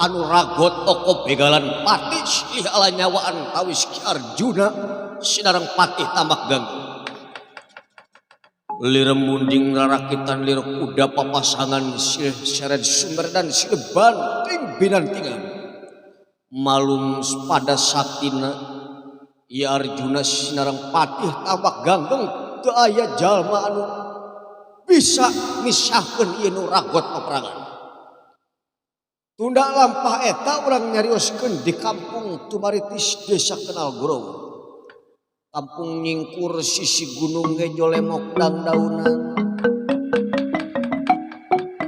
Anu ragot oko begalan pati silih ala nyawaan tawis Ki Arjuna sinareng patih Tambak Ganggang. Lir munding rarakitan lir kuda papasangan silih seret sumber dan silih banting binantingan. Malum pada saktina ya Arjuna sinareng patih Tambak Ganggang teu aya jalma anu bisa misahkeun ieu nu ragot peperangan. Tunda lampah eta urang nyarioskeun di kampung Tumaritis Desa Kenal Gorowo. Kampung nyingkur sisi gunung Gejo Lemok dangdaunan.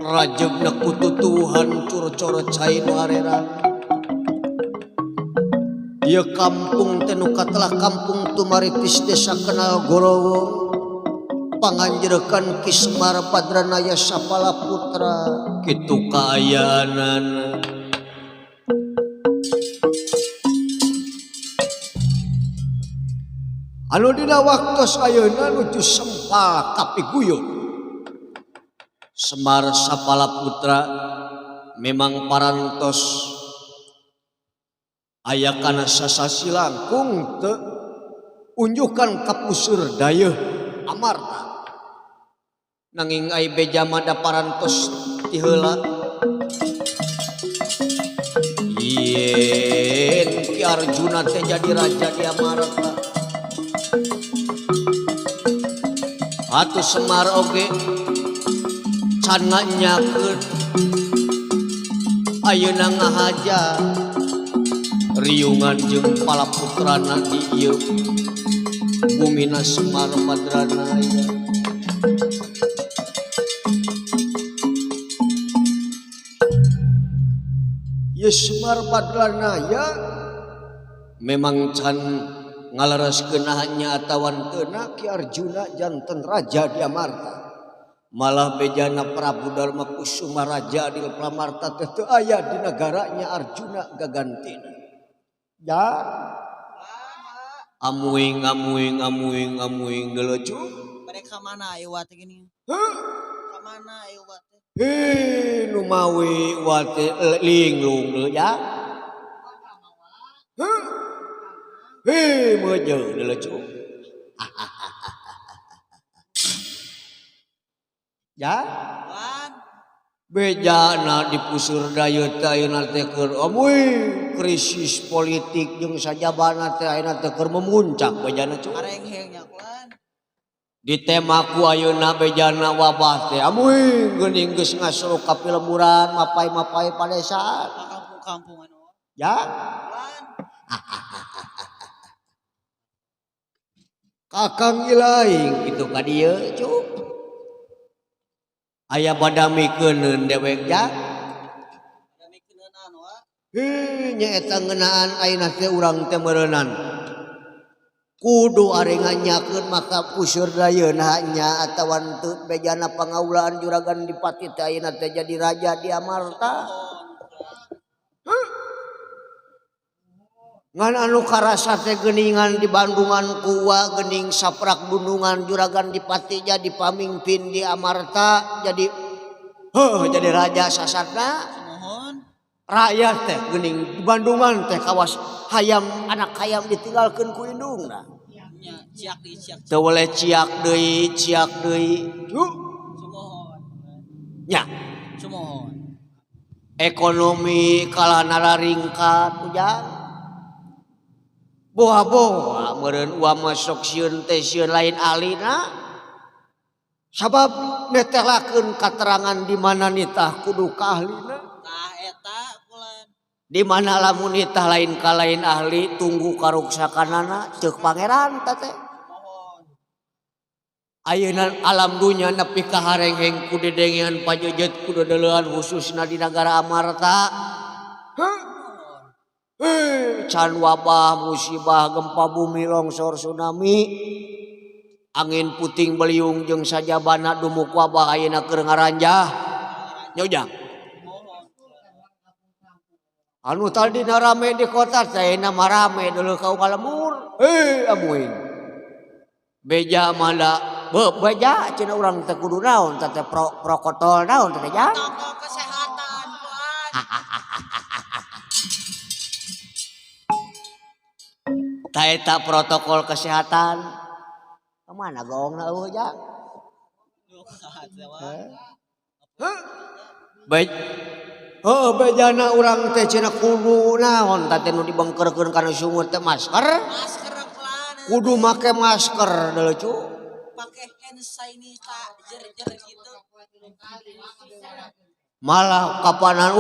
Rajegna kututuhan curcoro cai nu harerang. Ieu kampung teh nu katelah kampung Tumaritis Desa Kenal Gorowo. Panganjeureukan Ki Semar Badranaya Sapala Putra kitu kaayaanana. Anu dina waktos ayeuna nuju sempal kapiguyun. Semar Sapala Putra memang parantos aya kana sasasi langkung teu unjukan kapuseur dayeuh Amarta. Nanging ai beja mah da parantos ti heula. Yen Ki Arjuna teh jadi raja di Amarta. Atuh Semar oge can nganyakeun ayeuna ngahaja riungan jeung pala putrana di ieu bumina Semar Badranaya. Ieu Semar Badranaya memang can ngalereskeun nya atawan teu Ki Arjuna janten raja di Amarta. Malah bejana Prabu Darma Kusuma raja di Amarta teh teu aya di negaranya Arjuna gagantina. Ya. Amuing amuing amuing amuing geuleuh. Mereka mana ayo wate gini? Heuh? Ka mana ayo wate? Heh, nu mawi wate linglung deui ya. Heuh? Heh, meujeuh deuleuh. Ya? Bejana di puseur dayeuh teh ayeuna teh keur amuy krisis politik jeung sajabana teh ayeuna teh keur memuncak bejana cu. Karengheng nya kulan. Ditema ku ayeuna bejana wabah teh amuy geuning geus ngasro ka pilemburan mapai-mapai padesaan. Kampung-kampung anu. Ya? Kakang ilaing kitu ka dieu cu. Aya badamikeun dewek ja. Heuh nyaeta ngeunaan ayeuna teh urang teh meureunan. Kudu ari nganyakeun maka puseur dayeuna nya atawa teu bejana pangaulaan juragan dipati teh ayeuna teh jadi raja di Amarta. Ngan anu karasa teh geuningan di Bandungan kuwa geuning saprak dundungan juragan dipati jadi pamimpin di Amarta jadi heuh jadi raja sasatna. Rakyat teh geuning di Bandungan teh kawas hayam anak hayam ditinggalkeun ku indungna. Ciak deui ciak. Teu weleh ciak deui ciak deui. Sumuhun. Nya. Sumuhun. Ekonomi kalah nararingkat ujang. Boa-boa meureun uang masuk sieun teh sieun lain ahlina. Sabab netelakeun katerangan di mana nitah kudu ka ahlina. Tah eta kulan. Di mana lamun nitah lain ka lain ahli tunggu karuksakanana ceuk pangeran ta teh. Ayeuna alam dunya nepi ka harengheng ku dedengean pajejet ku dedeleuan khususna di nagara Amarta. Heuh. Can wabah, musibah, gempa bumi, longsor, tsunami, angin puting beliung jeung sajabana dumuk wabah ayeuna keur ngaranjah. Nya ujang. Anu tadina rame di kota teh ayeuna mah rame deuleuh ka lembur. Heuh amuing. Beja mah da beuh beja cenah urang teh kudu naon teh protokol naon teh ja? Protokol kesehatan kuan. Ta eta protokol kesehatan. Kemana gongna eueuh jang? Baik. Heuh bejana urang teh cenah kudu naon tah teh nu dibengkerkeun kana sumur teh masker. Masker pelan. Kudu make masker deuleu cu. Pake hand sanitizer gitu. Malah kapanan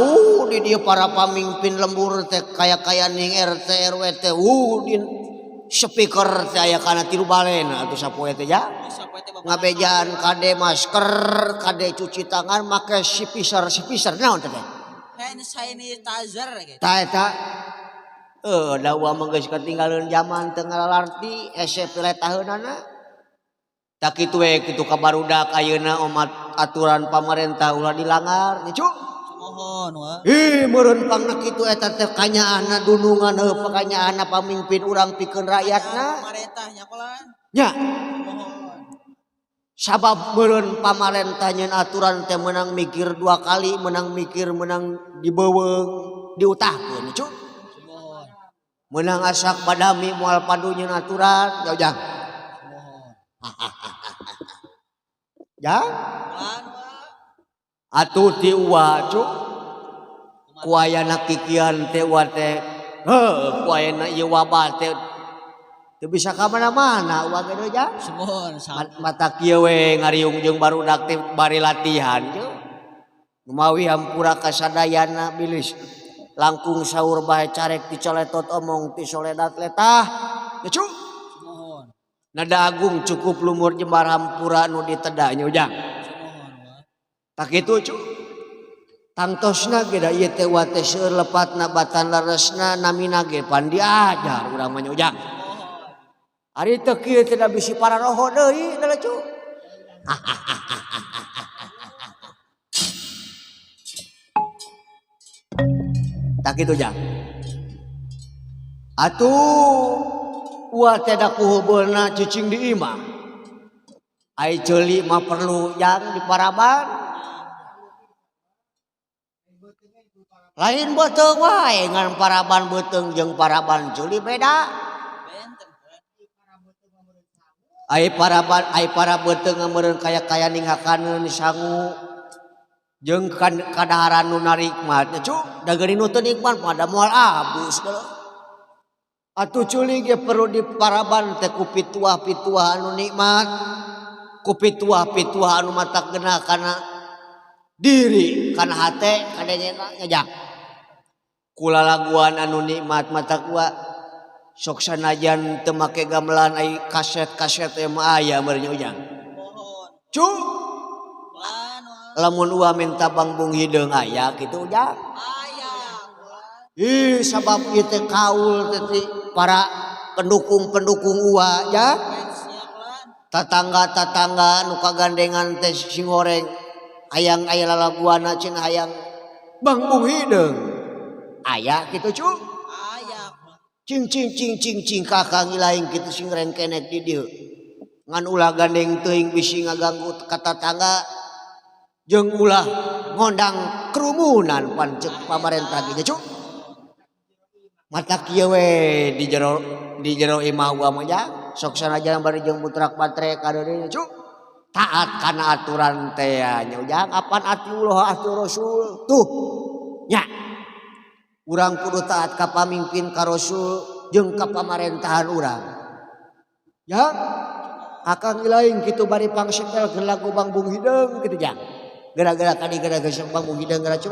di dieu para pamimpin lembur teh kaya-kaya ning RT RW teh di speaker teh aya kana tilu balena atuh sapoe teh ja. Ngabejaan kade masker, kade cuci tangan, make sipiser naon teh teh? Hand sanitizer gitu. Ta eta da uang mah geus katinggaleun zaman teu ngalalarti hese piletaheunana. Tak kitu we kitu ka barudak ayeuna omat aturan pamarentah ulah dilanggar nya cu. Sumohon wa. Ih meureun pangna kitu eta teh kanyaahna dunungan heuh kanyaahna pamimpin urang pikeun rakyatna. Pamarentah nya kolan. Nya. Sumohon. Sabab meureun pamarentah nyeun aturan teh meunang mikir dua kali, meunang mikir meunang dibeuweung, diutahkeun cu. Sumohon. Meunang asak badami moal padu nyeun aturan, jauh jang. Sumohon. Jang. Atuh ti uwa cu. Ku ayana kikian teh uwa teh. Heuh, ku ayana ieu wabah teh teu bisa ka mana-mana uwa ge deui jang. Sumohon, Mata kieu we ngariung jeung barudak teh bari latihan cu. Numawi hampura kasadayana bilis langkung saur bae carek dicoletot omong ti soledat letah. Ya cu. Sumohon. Nada agung cukup lumur jembar hampura nu diteda nya ujang. Sumohon wa. Tak kitu cu. Tangtosna ge da ieu teh wa teh seueur lepatna batan leresna namina ge pan diajar urang mah nya ujang. Ari teu kieu teh da bisi pararoho deui da cu. Tak kitu jang. Atuh uwa teh da kuhubeulna cicing di imah. Ai ceuli mah perlu jang di paraban. Lain beuteung wae ngan paraban beuteung jeung paraban ceuli beda. Ai paraban ai para beuteung meureun kaya-kaya ninghakaneun sangu jeung kadaharan nu narikmat nya cu da geuning nu teu nikmat mah da moal abus deuleu. Atuh ceuli ge perlu diparaban teh ku pituah-pituah anu nikmat, ku pituah-pituah anu matak genah kana diri, kana hate, kadenya nya jang. Kulalaguan anu nikmat matak wa sok sanajan teu make gamelan ai kaset-kaset teh mah aya meureun nya ujang. Cu. Lamun uwa minta bangbung hideung aya kitu ujang. Aya. Ih sabab ieu teh kaul teh ti para pendukung-pendukung uwa ya. Tatangga-tatangga nu kagandengan teh sing horeng hayang aya lalaguanna cenah hayang bangbung hideung. Aya kitu cu. Aya. Cing cing cing cing cing kakang ilaing kitu sing rengkenek di dieu. Ngan ulah gandeng teuing bisi ngaganggu ka tatangga jeung ulah ngondang kerumunan pan ceuk pamarentah ge cu. Mata kieu we di jero imah gua mah jang. Sok sanajan bari jeung putrak patre kadeudeuh cu. Taat kana aturan teh nya ujang apan atiullah ati rasul tuh nya. Urang kudu taat ka pamimpin ka rasul jeung ka pamarentahan urang. Ya, akang ilaing kitu bari pangsetelkeun lagu Bangbung Hideung kitu jang. Gara-gara kadi gara-gara Bangbung Hideung gara cu.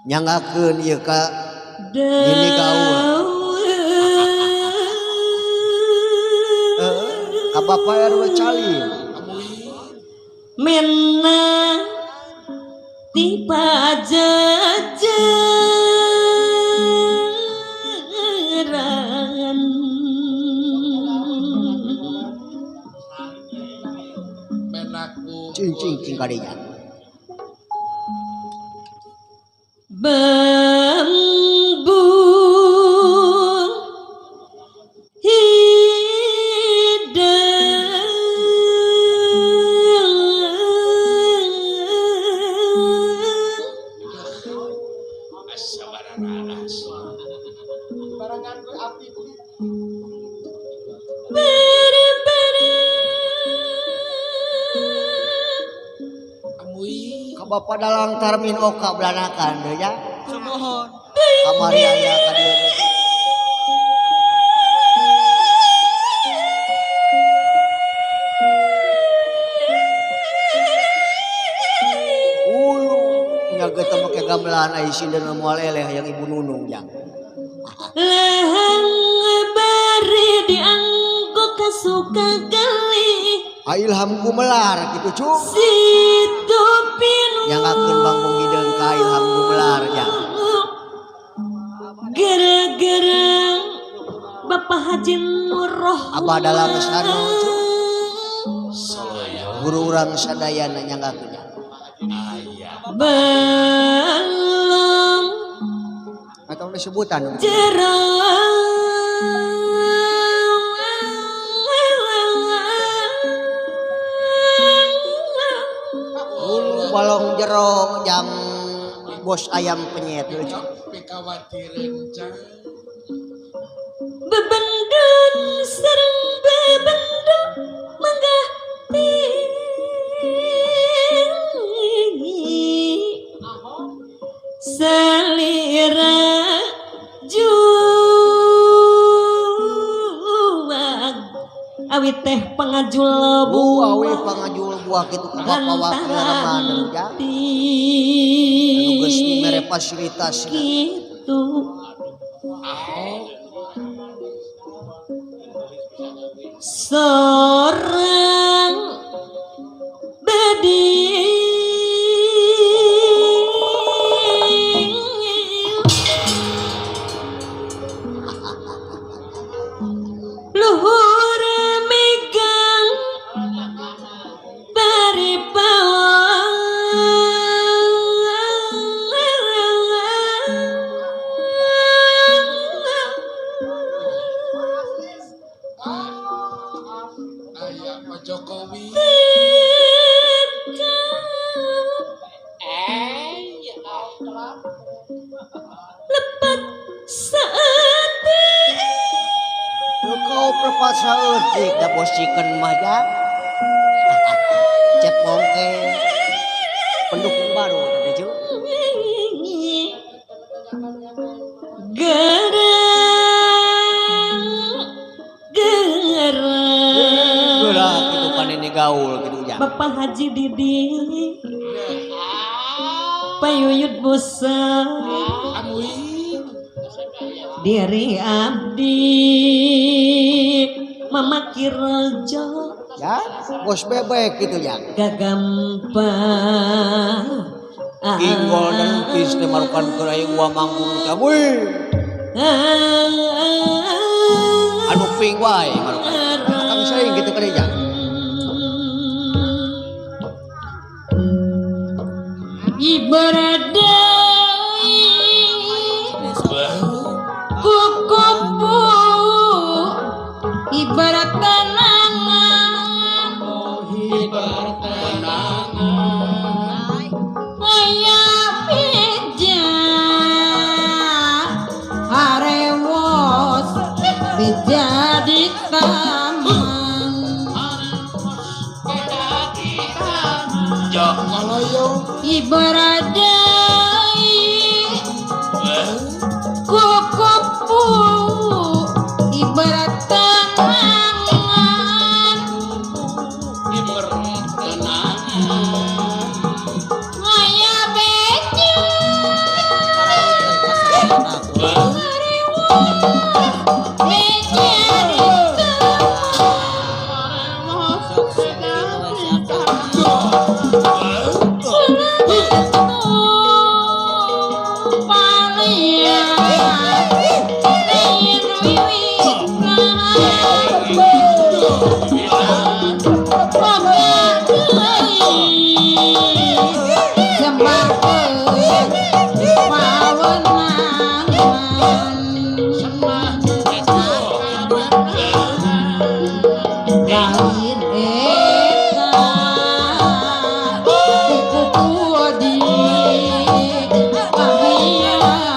Nyanggakeun ieu ka Nini gaul. Ka Bapak RW Cali. Mena ti pajajaran cing cing cing kadinya bambu Asa barararas. Barengan ku api. Amui. Ka Bapak Dalang Tarmin Oka belanakan deui ya. Sumuhun. Kamari aya ka dieu. Ulu nya geus teh make gamelan ai sinden moal eleh hayang Ibu Nunung jang. Lehang bari dianggo kasuka gali. Ilham Gumelar gitu cu. Situ pinu. Nyangakeun Bangkung Hideung ka Ilham Gumelar nya. Gara-gara Bapak Haji Nurroh. Abah dalang sanu cu. Soloyo. Guru urang sadayana nyangakeun nya. Aya. Belum Atau disebutan. jero. Ulu balong jero jam bos ayam penyet. Pikawatireun jang. Bebendun sareng bebendun manggah tinggi. Salira juang awi teh pangajul Bu awi buah pangajul buah kitu ka Bapak Wakil Ramadan jang. Anu geus mere fasilitas kitu Ahok. Sorang bedi luhur megang bari Aya Pak Jokowi. Lepat saat Kau perpat saeutik da bos chicken mah jang. Cep bongke pendukung baru tadi ju. Gerang gerang Gerak gitu kan ini gaul gitu ya. Bapak Haji Didi Payuyut Busa Amui. Diri abdi Mama Kirojo Ya, bos bebek gitu ya. Gagampang King Golden Fish teh marukan keur aya uang manggung teh. Wih, anu ping wae marukan. Kami sering gitu kan ya. Ibaradai kukupu ibarat tenangan Ibarat tenangan. Aya beja harewos beja di taman Jokoloyo. Ibaradai kukupu ibarat tenangan Ibarat tenangan. Aya beja beja di taman Sok kitu we si Akang. Lain eta kuku di pahiangan.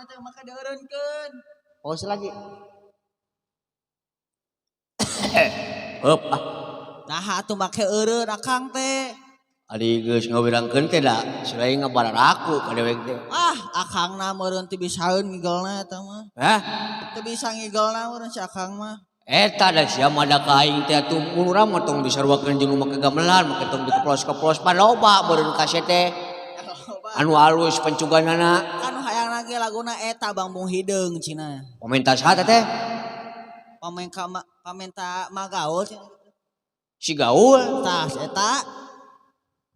Naon eta make dieureunkeun. Pause lagi. Heup ah. Nah atuh make eureun akang teh. Ari geus ngawirangkeun teh da selain ngabararaku ka dewek teh. Ah, akangna meureun teu bisaeun ngigelna eta mah. Hah? Teu bisa ngigelna meureun si akang mah. Eta da sia mah da ka aing teh atuh mun urang mah tong disaruakeun jeung nu make gamelan, make tong dikeplos-keplos pan loba meureun kaset teh. Anu alus pencuganana. Kan hayang lagi laguna eta Bang Bung Hideung cenah. Pamenta saha teh? Pamenta pamenta magaul cenah. Si gaul. Tah eta.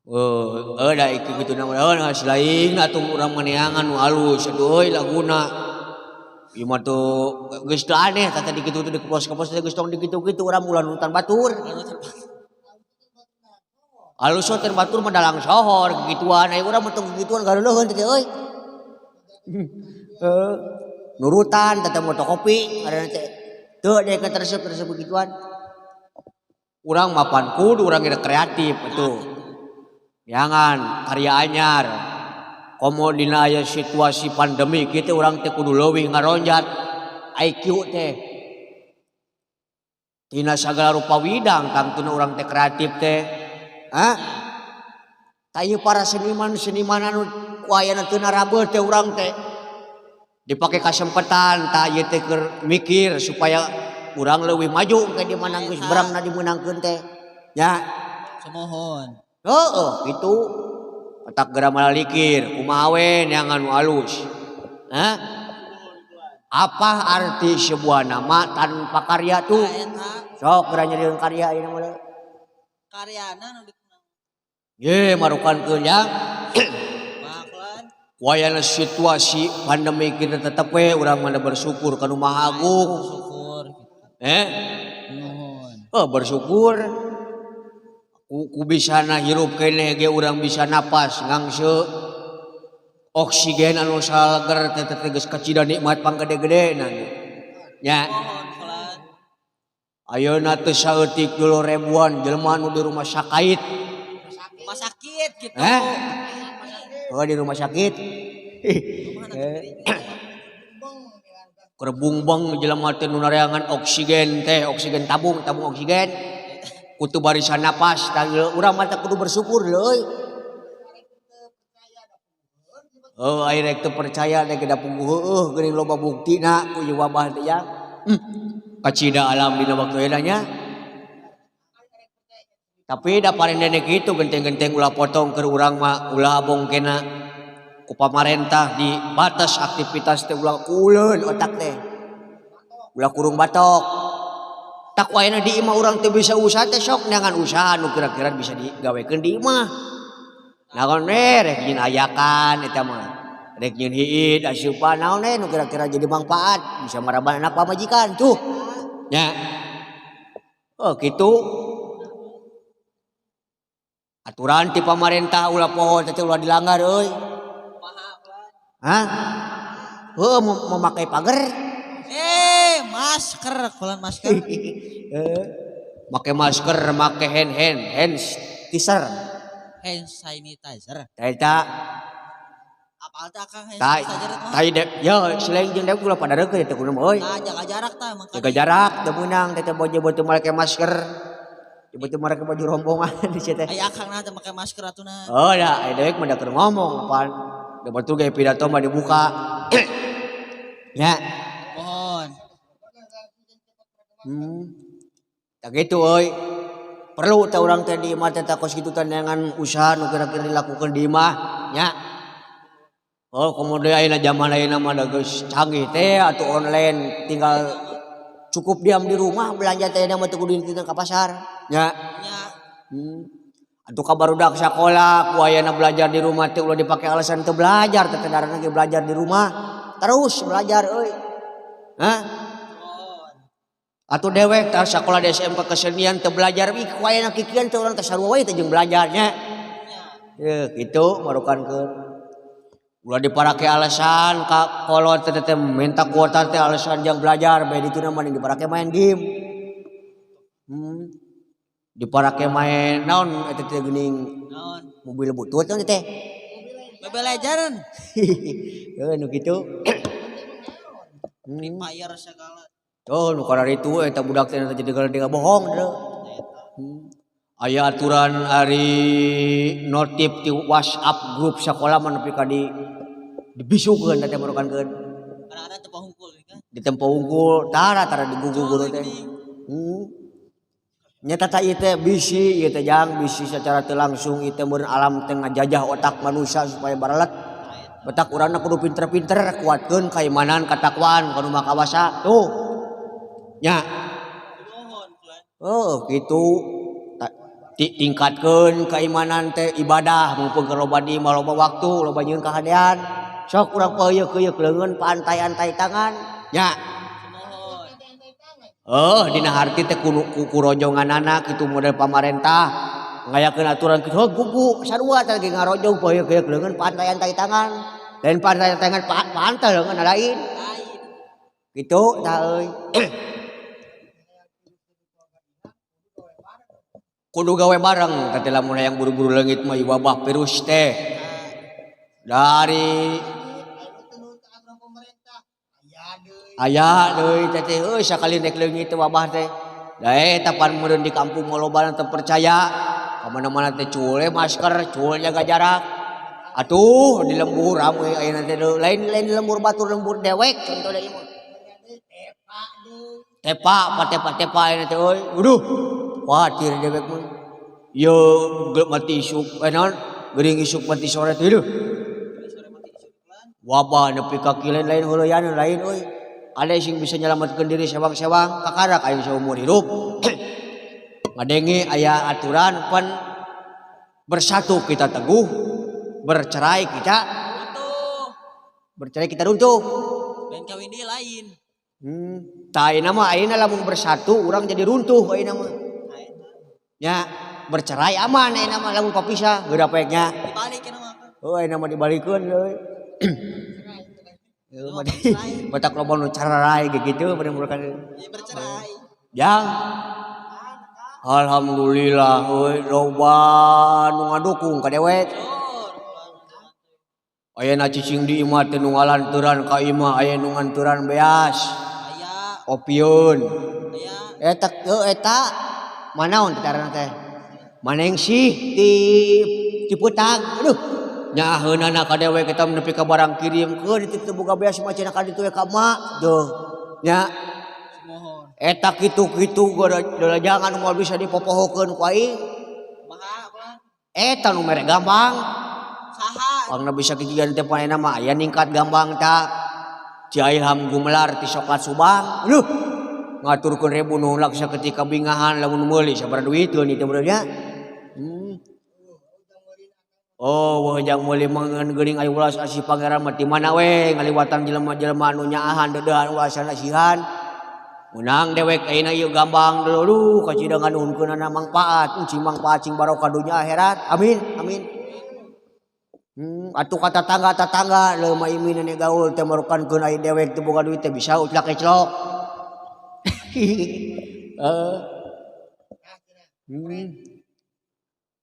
Oh, da ieu kitu na mah selain atuh urang maneangan nu alus aduh euy laguna. Ieu mah tuh geus teu aneh tah tadi kitu teh dikeplos-keplos teh geus tong dikitu-kitu urang ulah nurutan batur. Alus teh batur mah dalang sohor kikituan aya urang mah tong kikituan gareuleun teh euy. Heuh. Nurutan teh motokopi ngaranna teh. Teu deh ka resep-resep begituan. Urang mapan kudu urang geus kreatif atuh. Jangan karya anyar. Komo dina aya situasi pandemi kitu urang teh kudu leuwih ngaronjat IQ teh. Tina sagala rupa widang tangtuna urang teh kreatif teh. Hah? Tah ieu para seniman-seniman anu ku ayana teu narabeuh teh urang teh. Dipake kasempetan tah ieu teh keur mikir supaya urang leuwih maju ke di mana geus beramna dimeunangkeun teh. Nya. Sumuhun. Heeh, kitu. Otak geura malalikir, kumaha we neangan nu alus. Hah? Apa arti sebuah nama tanpa karya tuh? Sok geura nyieun karya ayeuna mah. Karyana nu dikunaon? Ye marukankeun ya. Maklan. Wayana situasi pandemi kita tetep we urang mah bersyukur ka Nu Maha Agung. Bersyukur gitu. Nuhun. Oh, bersyukur. Ku bisana hirup keneh ge urang bisa napas ngangse oksigen anu saleger teh teh geus kacida nikmat panggede-gedena nya. Ayeuna teu saeutik dulu ribuan jelema anu di rumah sakit. Rumah sakit gitu. Hah? Oh, di rumah sakit. Keur bungbeng jelema teh nu nareangan oksigen teh, oksigen tabung, tabung oksigen. Kutu barisan napas, tangil urang mah teh kudu bersyukur leuy. Oh, ai rek teu percaya rek da puguh heueuh geuning loba buktina ku ieu wabah teh ya. Kacida alam dina waktu eta nya. Tapi da parendene kitu genteng-genteng ulah potong keur urang mah ulah bongkena ku pamarentah di batas aktivitas teh ulah kuleun otak teh. Ulah kurung batok. Tak waena di imah urang teu bisa usaha teh sok neangan usaha nu kira-kira bisa digawekeun di imah. Naon we rek nyieun ayakan eta mah. Rek nyieun hiit asupan naon we nu kira-kira jadi manfaat bisa maraban anak pamajikan tuh. Nya. Oh kitu. Aturan ti pamarentah ulah poho teh ulah dilanggar euy. Hah? Heuh memakai pagar. Masker, kulan masker. Make masker, make hand hand hand sanitizer. Hand sanitizer. Eta. Apal teh akang hand sanitizer teh? Tai de, yo selain jeung deuk ulah pada reukeun teh kudu mah euy. Tah jaga jarak tah mangkana. Jaga jarak teu meunang teh teh bojo teu make masker. Ieu teh make baju rombongan di sieu teh. Aya akang na teh make masker atuh na. Oh da, aya deuk mah da keur ngomong apaan. Da batur ge pidato mah dibuka. Nya. Mohon. Tak gitu euy. Perlu teh urang teh di imah teh kos kitu teh neangan usaha nu kira-kira dilakukeun di imah nya. Oh, komodo ayeuna zaman ayeuna mah da geus canggih teh atuh online tinggal cukup diam di rumah belanja teh mah teu kudu ka pasar nya. Nya. Atuh ka barudak sakola ku ayeuna belajar di rumah teh ulah dipake alasan teu belajar teh darana ge belajar di rumah terus belajar euy. Hah? Atuh dewek tah sakola di SMK kesenian teu belajar ih ku ayeuna kikian teh urang teh sarua wae teh jeung belajarnya. Ye kitu marukankeun. Ulah diparake alasan ka kolot teh teh minta kuota teh alasan jang belajar bae dituna mah diparake main game. Diparake main naon eta teh geuning naon mobil butut naon teh. Mobile Legend. Heuh nu kitu. Free Fire segala. Oh, nu kararitu eta budak teh jadi gara bohong deui. Aya aturan ari notif di WhatsApp grup sekolah mah nepi ka di dibisukeun teh merukankeun. Kadang-kadang teu hungkul kan. Ditempo unggul, tara tara digugu guru teh. Nyata ta ieu teh bisi ieu teh jang bisi secara teu langsung ieu teh meureun alam teh ngajajah otak manusia supaya baralet. Betak urangna kudu pinter-pinter kuatkeun kaimanan katakwaan ka nu Maha Kawasa. Tuh. Nya. Oh, kitu. Tingkatkeun keimanan teh ibadah mumpung keur loba di mah loba waktu, loba nyieun kahadean. Sok urang peuyeuk-peuyeuk leungeun pantai-antai tangan. Nya. Oh, dina harti teh kudu ku rojonganana kitu model pamarentah ngayakeun aturan kitu heuh gugu sarua teh ge ngarojong peuyeuk-peuyeuk leungeun pantai-antai tangan. Lain pantai tangan pantai leungeun lain. Kitu tah euy. Kudu gawe bareng teh lamun hayang buru-buru leungit mah wabah virus teh. Dari aya deui teh teh euy sakali nek leungit teh wabah teh. Da eta pan meureun di kampung mah loba teu percaya. Ka mana-mana teh cule masker, cule jaga jarak. Atuh di lembur rame ayeuna teh lain lain lembur batur lembur dewek contohna ieu mah. Tepa, patepa-tepa ayeuna teh euy. Waduh, khawatir dewek mah. Ye geus mati isuk naon geuring isuk mati sore teh leuh. Wabah nepi ka ki lain-lain heuleyan lain euy. Ada sing bisa nyelamatkeun diri sewang-sewang kakarak aya saumur hirup. Ngadenge aya aturan pan bersatu kita teguh, bercerai kita runtuh. Bercerai kita runtuh. Dan kawin deui lain. Tah ayeuna mah ayeuna lamun bersatu urang jadi runtuh ayeuna mah. Nya bercerai aman ayeuna mah lamun papisah geura poek nya. Dibalik ayeuna mah. Oh ayeuna mah dibalikeun euy. Batak loba nu cararai gitu bener-bener. Bercerai. Jang. Alhamdulillah euy loba nu ngadukung ka dewek. Ayeuna cicing di imah teh nu ngalanturan ka imah aya nu nganturan beas. Aya. Opieun. Aya. Eta heuh eta manaon teh carana teh? Maneng sih di Ciputag. Aduh. Nyaheunana ka dewek eta nepi ka barang kirimkeun itu teu boga beas mah cenah ka ditu we ka emak. Duh. Nya. Eta kitu-kitu jangan moal bisa dipopohokeun ku aing. Eta nu mere gambang. Saha? Pangna bisa kikian teh panena mah aya ningkat gambang ta. Ci Ilham Gumelar ti Soklat Subang. Aduh. Ngaturkeun ribu nuhun laksa ketika bingahan lamun meuli sabaraha duiteun ieu teh nya. Oh, wah jang meuli mangan geuning aya ulas asih pangeran mah ti mana we ngaliwatan jelema-jelema anu nyaahan deudeuhan ulasan asihan. Menang dewek ayeuna ieu gambang dulu duh kacida nganuhunkeunana mangpaat, cing mangpaat cing barokah dunya akhirat. Amin, amin. Atuh ka tatangga-tatangga leuh mah imin nenek gaul teh marukankeun aya dewek teu boga duit teh bisa utlak eclok.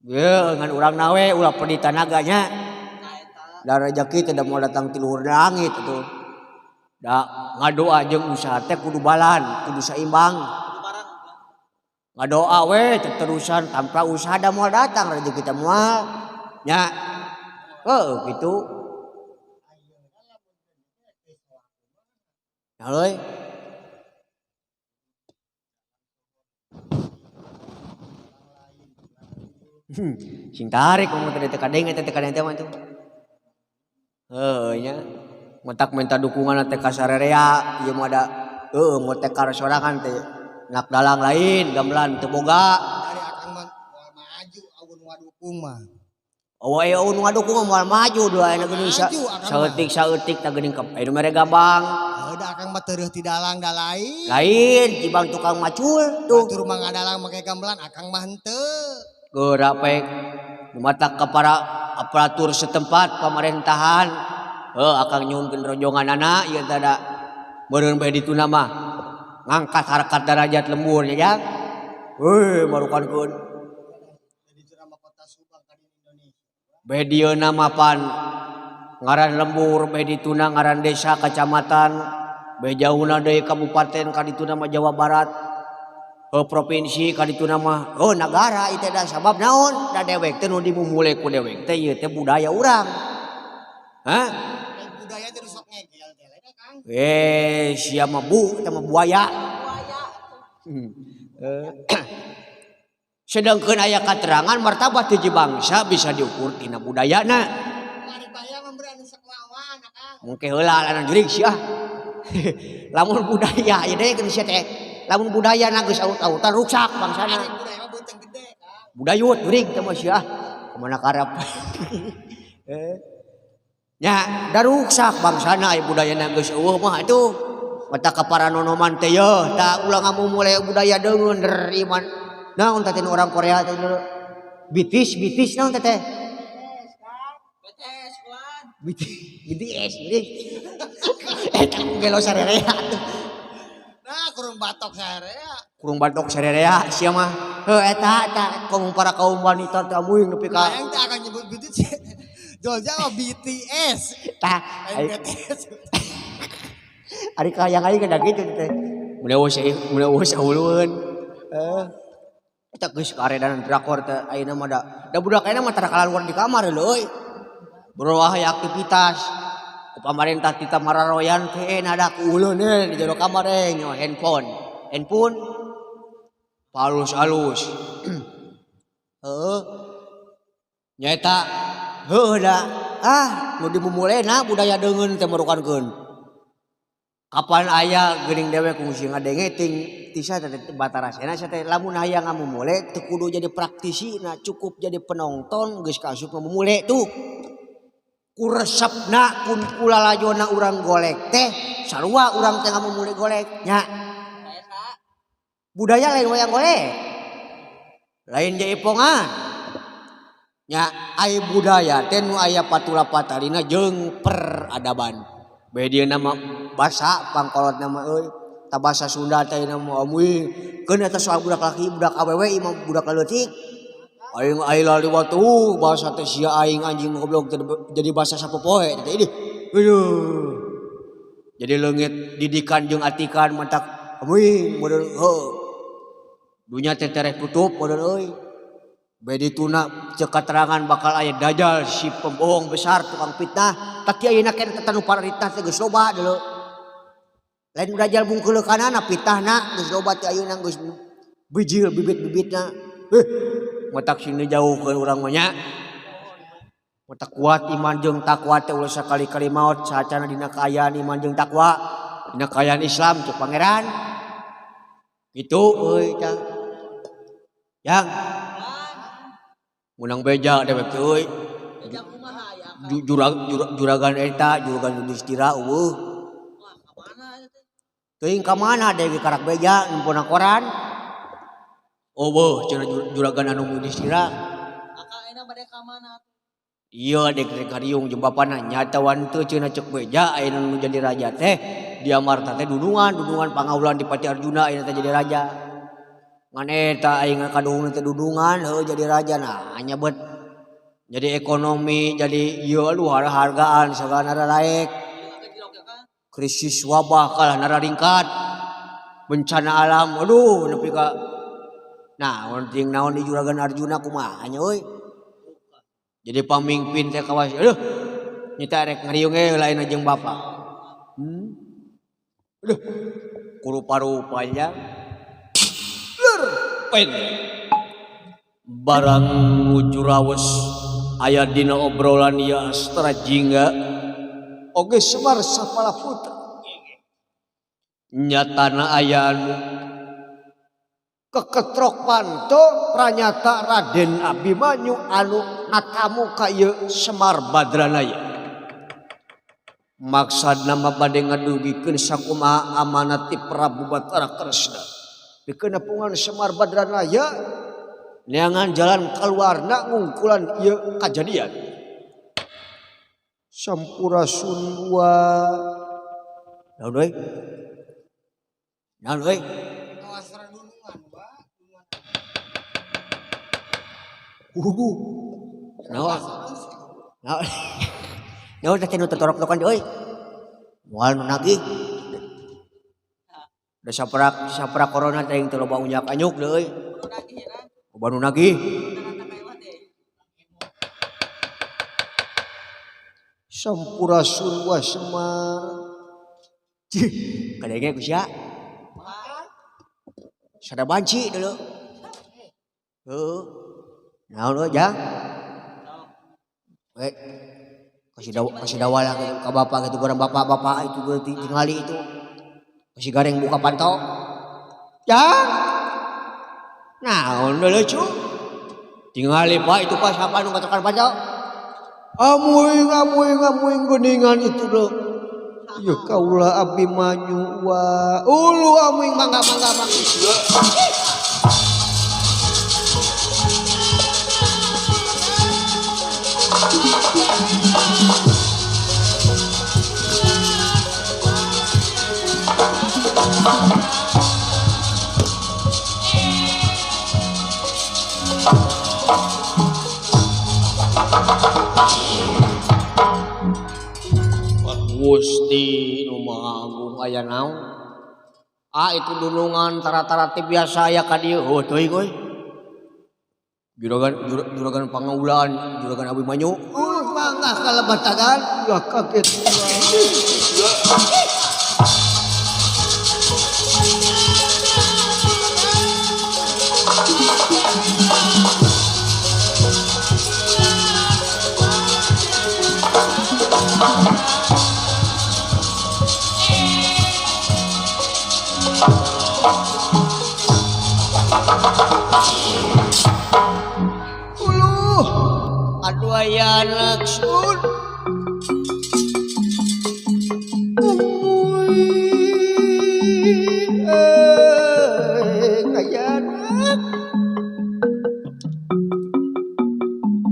Ye ngan urang nawe ulah pedih tanaganya. Da rezeki teh da moal datang ti luhur langit atuh. Da ngadoa jeung usaha teh kudu balan, kudu saimbang. Ngadoa we terusan tanpa usaha da moal datang rezeki teh moal. Nya. Heuh kitu. Haloy. Sing tarik ngomong teh teu kadenge teh teu kadenge teh mah tuh. Heuh nya. Matak minta dukungan teh ka sarerea ieu mah da heueuh mun teh ka sorangan teh nak dalang lain gamelan teu boga. Dari akang mah moal maju amun ngadukung mah. Oh aya amun ngadukung mah moal maju dua ayeuna geuning saeutik-saeutik tah geuning ka aya nu mere gambang. Heuh da akang mah teureun ti dalang da lain. Lain tibang tukang macul tuh. Batur mah ngadalang make gamelan akang mah henteu. Geura pek matak ka para aparatur setempat pemerintahan. Heuh akang nyuhunkeun rojonganana ieu teh da meureun bae dituna mah ngangkat harkat darajat lembur nya jang. Heuh marukankeun. Bae dieu mah pan ngaran lembur bae dituna ngaran desa kecamatan Be jauhna deui kabupaten ka dituna mah Jawa Barat. Heuh provinsi ka dituna mah heuh nagara ieu teh da sabab naon? Da dewek teh nu dimumule ku dewek teh ieu teh budaya urang. Hah? Budaya teh sok ngegel teh lain Kang. Eh sia mah bu teh mah buaya. Sedangkan aya katerangan martabat hiji bangsa bisa diukur tina budayana. Ari baya mah berani sok lawan Kang. Mungkin heula lanan jurig sia. Lamun budaya ieu deui geus sia teh. Lamun budaya na geus aut-autan ruksak bangsana. Ari budaya mah beuteung gede Kang. Budayut jurig teh mah sia. Kumaha karep. Nya da ruksak bangsana aya budayana geus eueuh mah atuh. Mata kaparanonoman teh yeuh tah ulah ngamumule budaya deungeun der iman. Naon teh orang Korea teh BTS BTS naon teh teh? BTS kulan. BTS BTS. Eta gelo sarerea tuh. Nah, kurung batok sarerea. Kurung batok sarerea sia mah. Heuh eta eta kaum para kaum wanita teh amuing nepi ka. Aing teh akan nyebut BTS. Jolja mah BTS. Tah, BTS. Ari kahayang aing da kitu teh. Mun eueuh mun eueuh saulueun. Heuh. Eta geus karedan drakor teh ayeuna mah da budak ayeuna mah tara kalaluar di kamar lho euy. Beroah aya aktivitas. Ku pamarentah tita mararoyan teh nada ku uleun di jero kamar nyo handphone. Handphone alus-alus. Heuh. Nyaeta heuh da ah nu dimumulena budaya deungeun teh merukankeun. Kapan aya geuning dewek kungsi ngadenge ting tisa teh Batara Sena teh lamun hayang ngamumule teu kudu jadi praktisi na cukup jadi penonton geus kaasup ngamumule tuh. Ku resepna kun kulalajona urang golek teh sarua urang teh ngamumule golek nya. Budaya lain wayang golek. Lain jaipongan. Nya ai budaya teh nu aya patula patalina jeung peradaban. Bae dia nama basa pangkolot nama euy. Ta basa Sunda teh nama amuy. Keun eta soal budak laki budak awewe ieu mah budak leutik. Aing ai laliwat tuh bahasa teh sia aing anjing goblok jadi bahasa sapopoe teh ini. Aduh. Jadi leungit didikan jeung atikan mantak amuy model heuh. Dunya teh tereh tutup model euy. Bae dituna ceuk katerangan bakal aya dajjal si pembohong besar tukang fitnah. Tapi ayeuna keneh teh nu pararitah teh geus loba deuleu. Lain dajjal bungkeuleukana fitnahna geus loba teh ayeuna geus bijil bibit-bibitna. Matak sing dijauhkeun urang mah nya. Matak kuat iman jeung takwa teh ulah sakali-kali maot sacana dina kaayaan iman jeung takwa, dina kaayaan Islam ceuk pangeran. Kitu euy tah. Yang menang beja dewek teh euy. Juragan eta, juragan Yudhistira eueuh. Teuing ka mana deui karak beja nempona koran. Eueuh cenah juragan anu Yudhistira. Akang ayeuna bade ka mana? Ieu dek rek kariung jeung bapana nyata wan teu cenah ceuk beja ayeuna nu jadi raja teh di Amarta teh dunungan, dunungan pangaulan di Pati Arjuna ayeuna teh jadi raja. Ngan eta aing kaduhung teh dunungan heuh jadi raja nah nyebet jadi ekonomi jadi ieu aduh hargaan sagala naraek. Krisis wabah kalah nararingkat. Bencana alam aduh nepi ka nah ting naon di juragan Arjuna kumaha nya euy. Jadi pamimpin teh kawas aduh nyita rek ngariung ge lain jeung bapa. Aduh kurupa-rupanya pen barang jurawes aya dina obrolan ieu Astra Jingga oge Semar Sapala Putra nyatana aya anu keketrok panto pranyata Raden Abimanyu anu natamu ka ieu Semar Badranaya Maksudna mah bade ngadugikeun sakumaha amanat ti Prabu Batara Kresna. Pikeun nepungan Semar Badranaya neangan jalan kaluarna ngungkulan ieu kajadian. Sampurasun wa naon euy? Naon euy? Huhu. Naon? Naon? Naon teh nu totorok-torokan euy? Moal nu nagih. Da saprak corona teh teu loba unyak anyuk deui. Loba nu nagih. Sampurasun wa Semar. Cih, kadenge ku sia. Sada banci dulu. Heuh. Naon euy, Jang? Kasih dawa lah ke bapak gitu, orang bapak-bapak itu berarti tingali itu. Kasih gareng buka pantau. Jang. Naon deuleu cu? Tingali Pak itu Pak siapa nu katakan pantau? Amuing amuing amuing geuningan itu lho. Ya kaula Abimanyu wa ulu amuing mangga mangga mangga. Gusti nu Maha Agung aya naon? Ah itu dunungan tara-tara ti biasa aya ka dieu. Heuh teuing euy. Juragan pangaulaan, juragan Abimanyu. Mangga kalebatagan, ulah kaget. Aduh aya anak sun.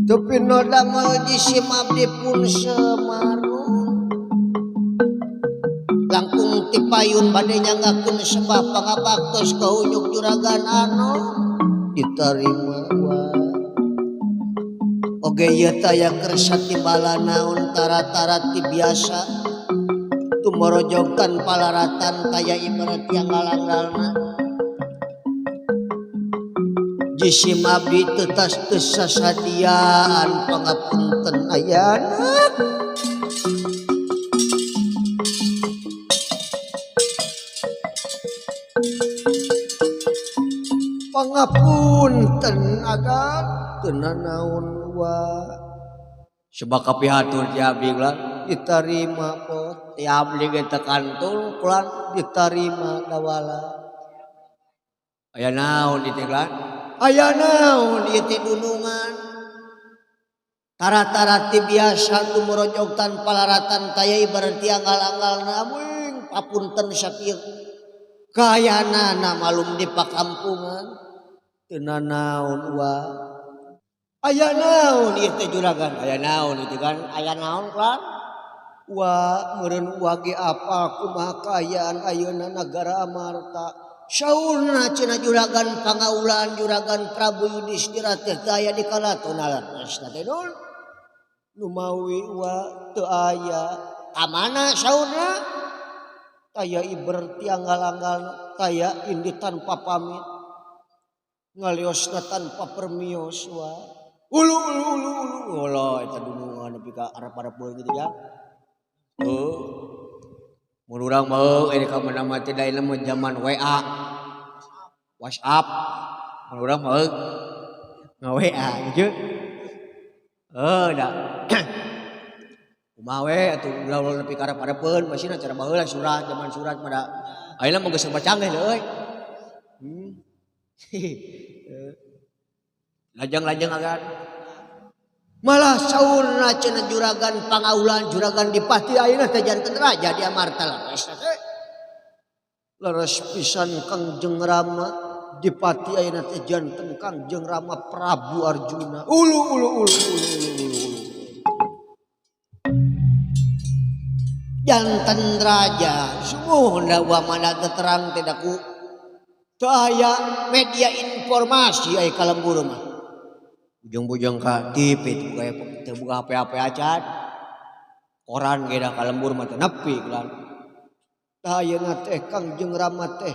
Tapi noda jisim abdi pun semarun. Langkung tipayun bade nyanggakeun sebab pangabaktos kahunyuk juragan anu diterima wa. Oge ieu taya kersa timbala naon tara-tara ti biasa tumorojogkan palaratan taya ibarat yang ngalang-ngalna. Jisim abdi tetas teu sasadiaan pangapunten ayana. Pangapunten agan teu nanaon wa. Sebab kapihatur ti abdi lah ditarima pot ti abdi ge teu kantul kulan ditarima dawala. Aya naon di teh lan? Aya naon ieu teh dunungan. Tara-tara ti biasa tumorojog tanpa laratan taya ibarat anggal-anggalna amuing papunten sakieu. Kayanana malum di pakampungan teu nanaon wa. Aya naon ieu teh juragan? Aya naon ieu kan? Aya naon kan? Wa meureun wa ge apal kumaha kaayaan ayeuna nagara Amarta. Saurna cenah juragan pangaulaan juragan Prabu Yudhistira teh teu aya di kalaton alas teh nun. Lumawi wa teu aya. Ka mana saurna? Taya iberti anggal-anggal taya indi tanpa pamit. Ngaliosna tanpa permios wa. Ulu ulu ulu ulu. Ulah eta dunungan nepi ka arep-arep gitu ya. Heuh. Mun urang mah euy ka mana mah teh da mah zaman WA. WhatsApp. Mun urang mah nga-WA gitu. Heuh da. Kumaha we atuh ulah-ulah nepi ka arep-arepeun masihna cara baheula surat zaman surat mah da. Ayeuna mah geus serba canggih leuy euy. Lajang-lajang agan. Malah saurna cenah juragan pangaulan juragan dipati ayeuna teh janten raja di Amarta leres teh. Leres pisan Kangjeng Rama dipati ayeuna teh janten Kangjeng Rama Prabu Arjuna. Ulu ulu ulu ulu ulu ulu. Janten raja sumuhun da wa mana teu terang teh da ku teu aya media informasi aya ka lembur mah. Bujang-bujang ka TV teu buka HP-HP acan. Koran ge da ka lembur mah teu nepi kulan. Tah ayeuna teh Kangjeng Rama teh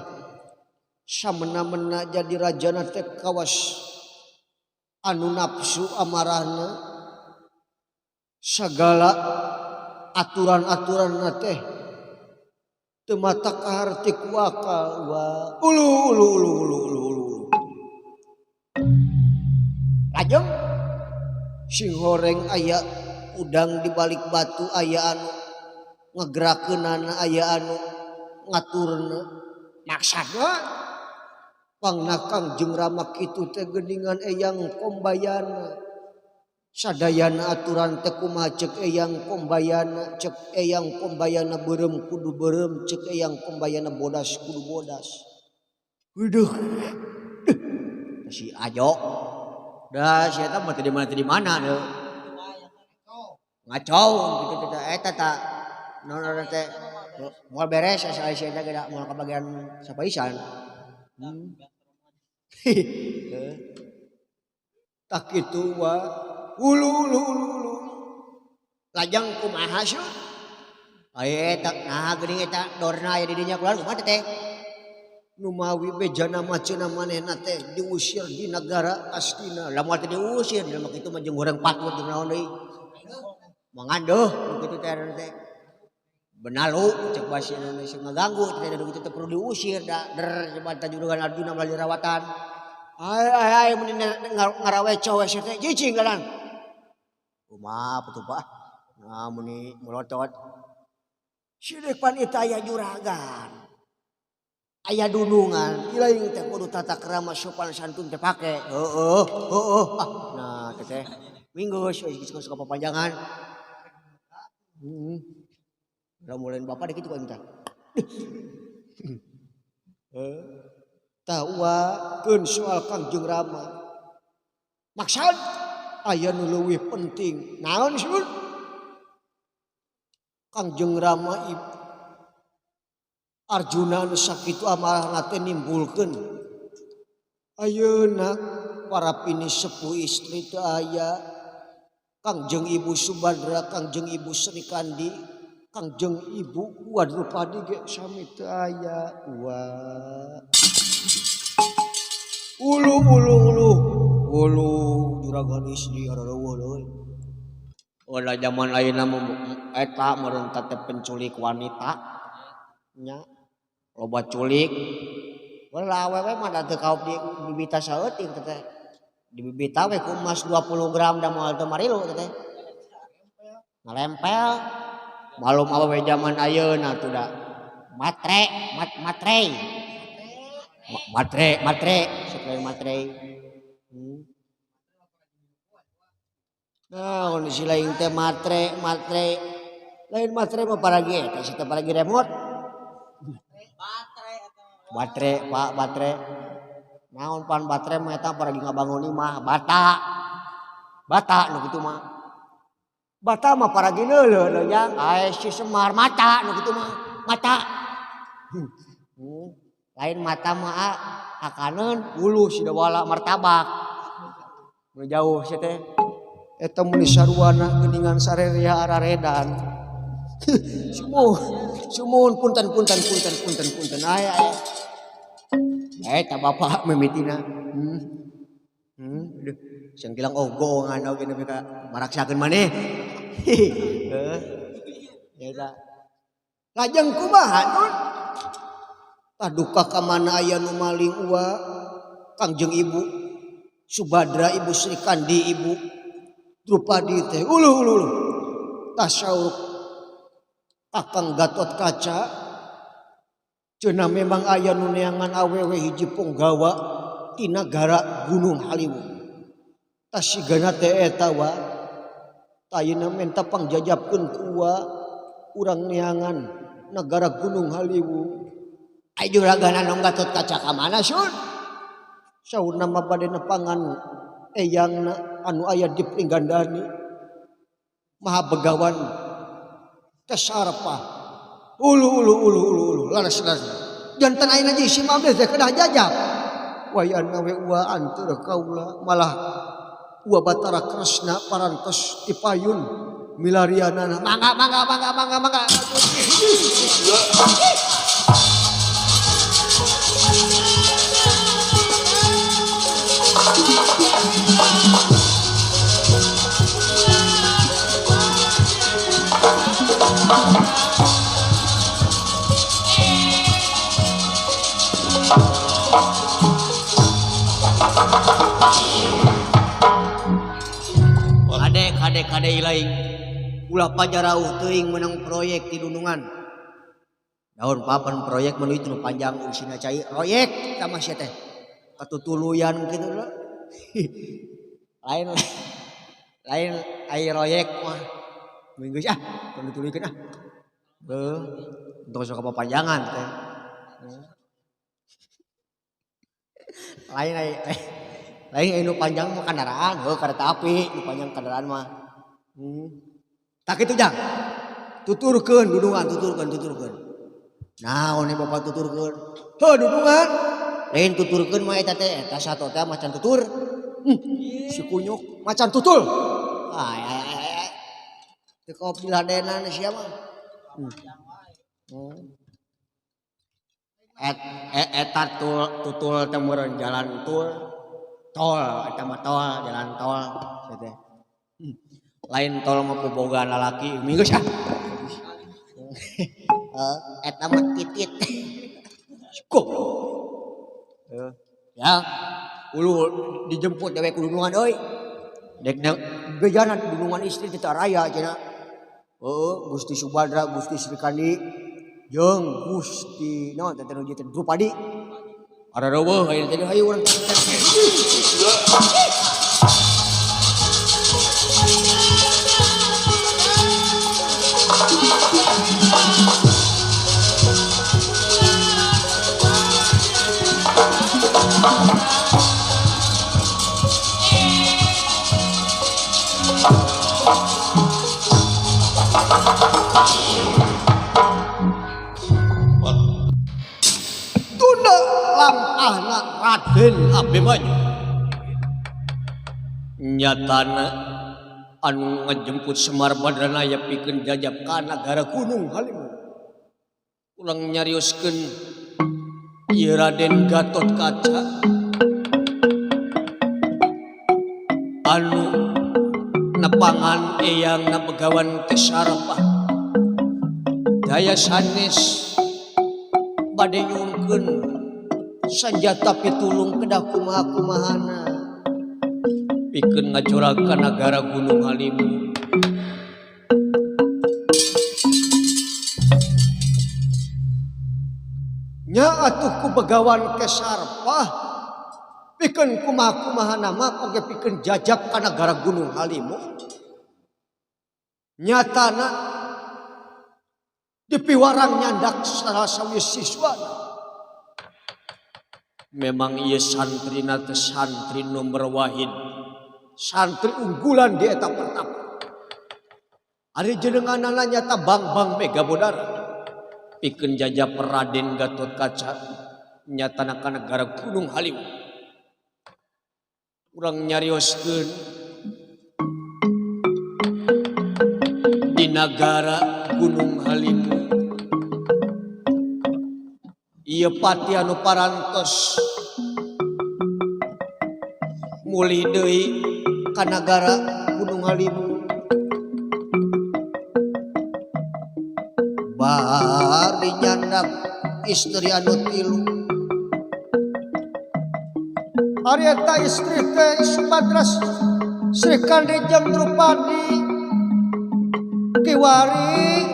samena-mena jadi rajana teh kawas anu nafsu amarahna segala aturan-aturan teh teu mata kaharti ku akal wa ulu ulu ulu ulu ulu ulu. Lajeng sing horeng aya udang di balik batu aya anu ngegerakeunana aya anu ngaturna maksudna pangna Kangjeng Rama kitu teh geuningan Eyang Kombayana sadayana aturan teh kumaha cek Eyang Kombayana cek Eyang Kombayana beureum kudu beureum cek Eyang Kombayana bodas kudu bodas. Heuduh si Ajo dah si eta mah teu di mana deui ngaco kitu teh eta ta naon teh moal beres asa si eta ge da moal kabagian sapaisan. Tak kitu wa ulu ulu ulu ulu. Lajeng kumaha sih? Aya eta nah geuning eta dorna aya di dinya keluar kumaha teh? Numawi bejana mah cenah manehna teh diusir di nagara Astina. Lah moal teh diusir jelema kitu mah jeung goreng patut jeung naon deui. Mangandeuh nu kitu teh teh. Benalu cek bahasa Indonesia ngaganggu teh da kitu teh perlu diusir da der coba ta juragan Arjuna melalui rawatan. Ai ai ai mun ngaraweco we teh cicing galan. Kumaha atuh Pak? Nah muni melotot. Sideuk pan eta aya juragan. Aya dunungan, ilaing teh kudu tata krama sopan santun teh pake. Heeh, heeh. Ah, nah teh teh. Minggu geus suka papanjangan. Heeh. Udah mulai bapak deh gitu kok minta. Tawa keun soal Kangjeng Rama. Maksud aya nu leuwih penting. Naon sih? Kangjeng Rama Arjuna anu sakitu amarahna teh nimbulkeun. Ayeuna para pini sepuh istri teu aya. Kangjeng Ibu Subadra, Kangjeng Ibu Srikandi, Kangjeng Ibu Wadrupadi ge sami teu aya. Wah. Ulu ulu ulu. Ulu juragan istri areueuh deui. Ulah zaman ayeuna mah eta meureun teh penculik wanita. Nya loba culik. Ulah awewe mah da teu kaop di bibita saeutik teh. Di bibita we ku emas 20 gram da moal teu marilu teh. Ngalempel. Malum awewe zaman ayeuna tuh da. Matre, matre. Matre, matre, sok matre. Nah, si lain teh matre, matre. Lain matre mah paragi eta si teh paragi remote. Batre, Pak, batre. Naon pan batre mah eta paragi ngabangun imah, bata. Bata nu kitu mah. Bata mah paragi neuleuh leuh jang. Ae si Semar mata nu kitu mah. Mata. Lain mata mah akaneun ulu sidawala martabak. Nu jauh sia teh. Eta mun saruana geuningan sarerea araredan. Sumuhun, sumuhun punten punten punten punten punten aya aya. Eta bapak mimitina. Aduh, sangkilang ogongan oge nepi ka maraksakeun maneh. Heuh. Eta. Lajeng kumaha nun? Tah duka ka mana aya nu maling ua Kangjeng Ibu Subadra, Ibu Srikandi, Ibu Drupadi teh ulu ulu ulu. Tasaur Kakang Gatot Kaca cenah memang aya nu neangan awewe hiji punggawa ti nagara Gunung Haliwung. Tasigana teh eta wa ayeuna menta pangjajabkeun ku ua urang neangan nagara Gunung Haliwung. Ai juragan anu Gatot Kaca ka mana sun? Saurna mah bade nepangan eyangna anu aya di Pringgandani. Maha Begawan Tesarpa. Ulu ulu ulu ulu ulu laras laras. Jantan ayeuna jeung si Mabeh teh kedah jajab. Wayana we ua anteur kaula malah ua Batara Kresna parantos dipayun milarianana. Mangga mangga mangga mangga mangga. Kade kade kade ilaing ulah pajarauh teuing menang proyek di dunungan. Daun papan proyek menuju nu panjang usina cai proyek sama sia teh. Katutuluyan kitu lho. Lain lain ai royek mah. Minggu ah kudu dituluykeun ah. Beuh, untuk sok papanjangan teh. Lain ai lain nu panjang mah kendaraan, heuh kereta api nu panjang kendaraan mah. Tak kitu jang. Tuturkeun dudungan, tuturkeun, tuturkeun. Naon we bapak tuturkeun? Heuh dudungan. Lain tuturkeun mah eta teh eta sato teh macan tutur. Si kunyuk macan tutul. Ai ai ai ai. Teu kopi ladenan sia mah. Eta tutul teh meureun jalan tul. Tol eta mah tol, jalan tol sia teh. Lain tol mah bobogaan lalaki minggu ah. Eta mah titit. Goblok. Ya, ulu dijemput dewek dunungan euy. Dek gejana dunungan istri teh raya cenah. Heuh, Gusti Subadra, Gusti Srikandi jeung Gusti naon teh nu teh Drupadi. Arareuweuh aya teh hayu urang. Tunda lampahna Raden Abimanyu. Nyatana anu ngajemput Semar Badranaya pikeun jajab ka nagara Gunung Halimun. Ulang nyarioskeun ieu Raden Gatot Kaca anu nepangan eyang na begawan Kesarpah. Daya sanes bade nyuhunkeun sanjata pitulung kedah kumaha-kumahana pikeun ngajorag ka nagara Gunung Halimun. Nya atuh ku begawan Kesarpah pikeun kumaha-kumahana mah oge pikeun jajab ka nagara Gunung Halimun. Nyatana dipiwarang nyandak salah sawieu siswana. Memang ieu santrina teh santri nomor wahid, santri unggulan di eta pertama. Ari jenenganana nyata Bang-bang Mega Bodara pikeun jajab Raden Gatot Kaca nyatana ka nagara Gunung Halimun. Urang nyarioskeun di nagara Gunung Halimun ieu pati anu parantos mulih deui ka nagara Gunung Halimun. Bari nyandak istri anu tilu. Ari eta istri teh Subadra Srikandi jeung Drupadi kiwari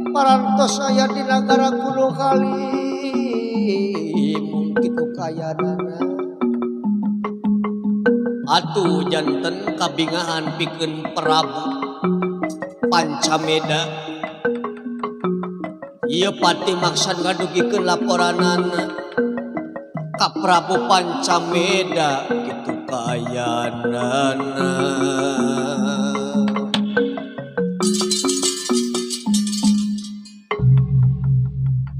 parantos aya di nagara Gunung Halimun kitu kayanana. Atuh janten kabingahan pikeun Prabu Pancameda. Ieu pati maksan ngadugikeun laporanana ka Prabu Pancameda kitu kayanana.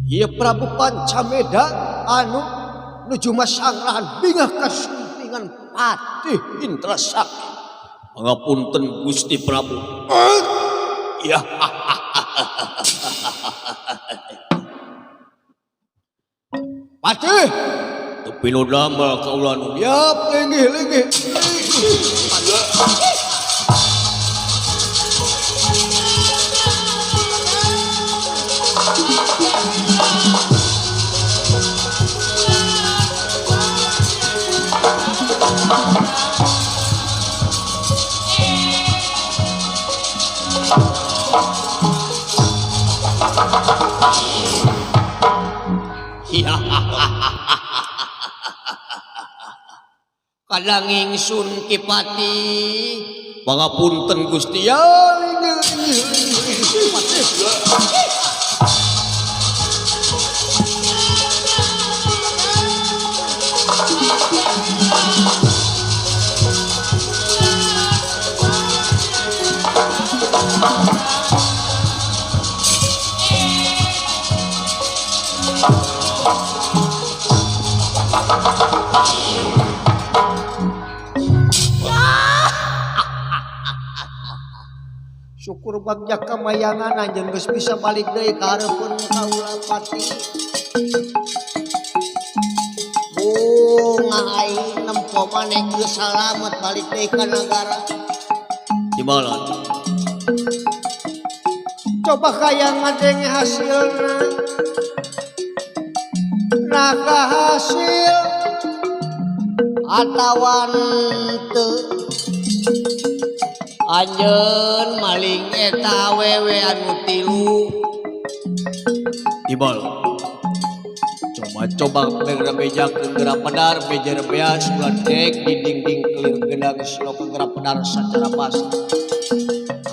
Ieu Prabu Pancameda anu nuju masangrahan bingah kasumpingan Patih Indrasakti. Pangapunten Gusti Prabu. Ya. Patih tepi nu damel kaula nu. Yap linggih linggih. Kadang ingsun Ki Patih pangapunten Gusti ya Syukur bagja kamayangan anjeun geus bisa balik deui ka hareupeun kaula Patih. Bunga aing nempo maneh geus salamet balik deui ka nagara. Dimana? Coba kaya ngadenge hasilna. Naga hasil atawa teu. Anjeun maling eta awewe anu tilu tibal coba-coba bejakeun geura pedar bejer beas ulah dek di dinding kelir gedang siloka geura pedar sacara pasti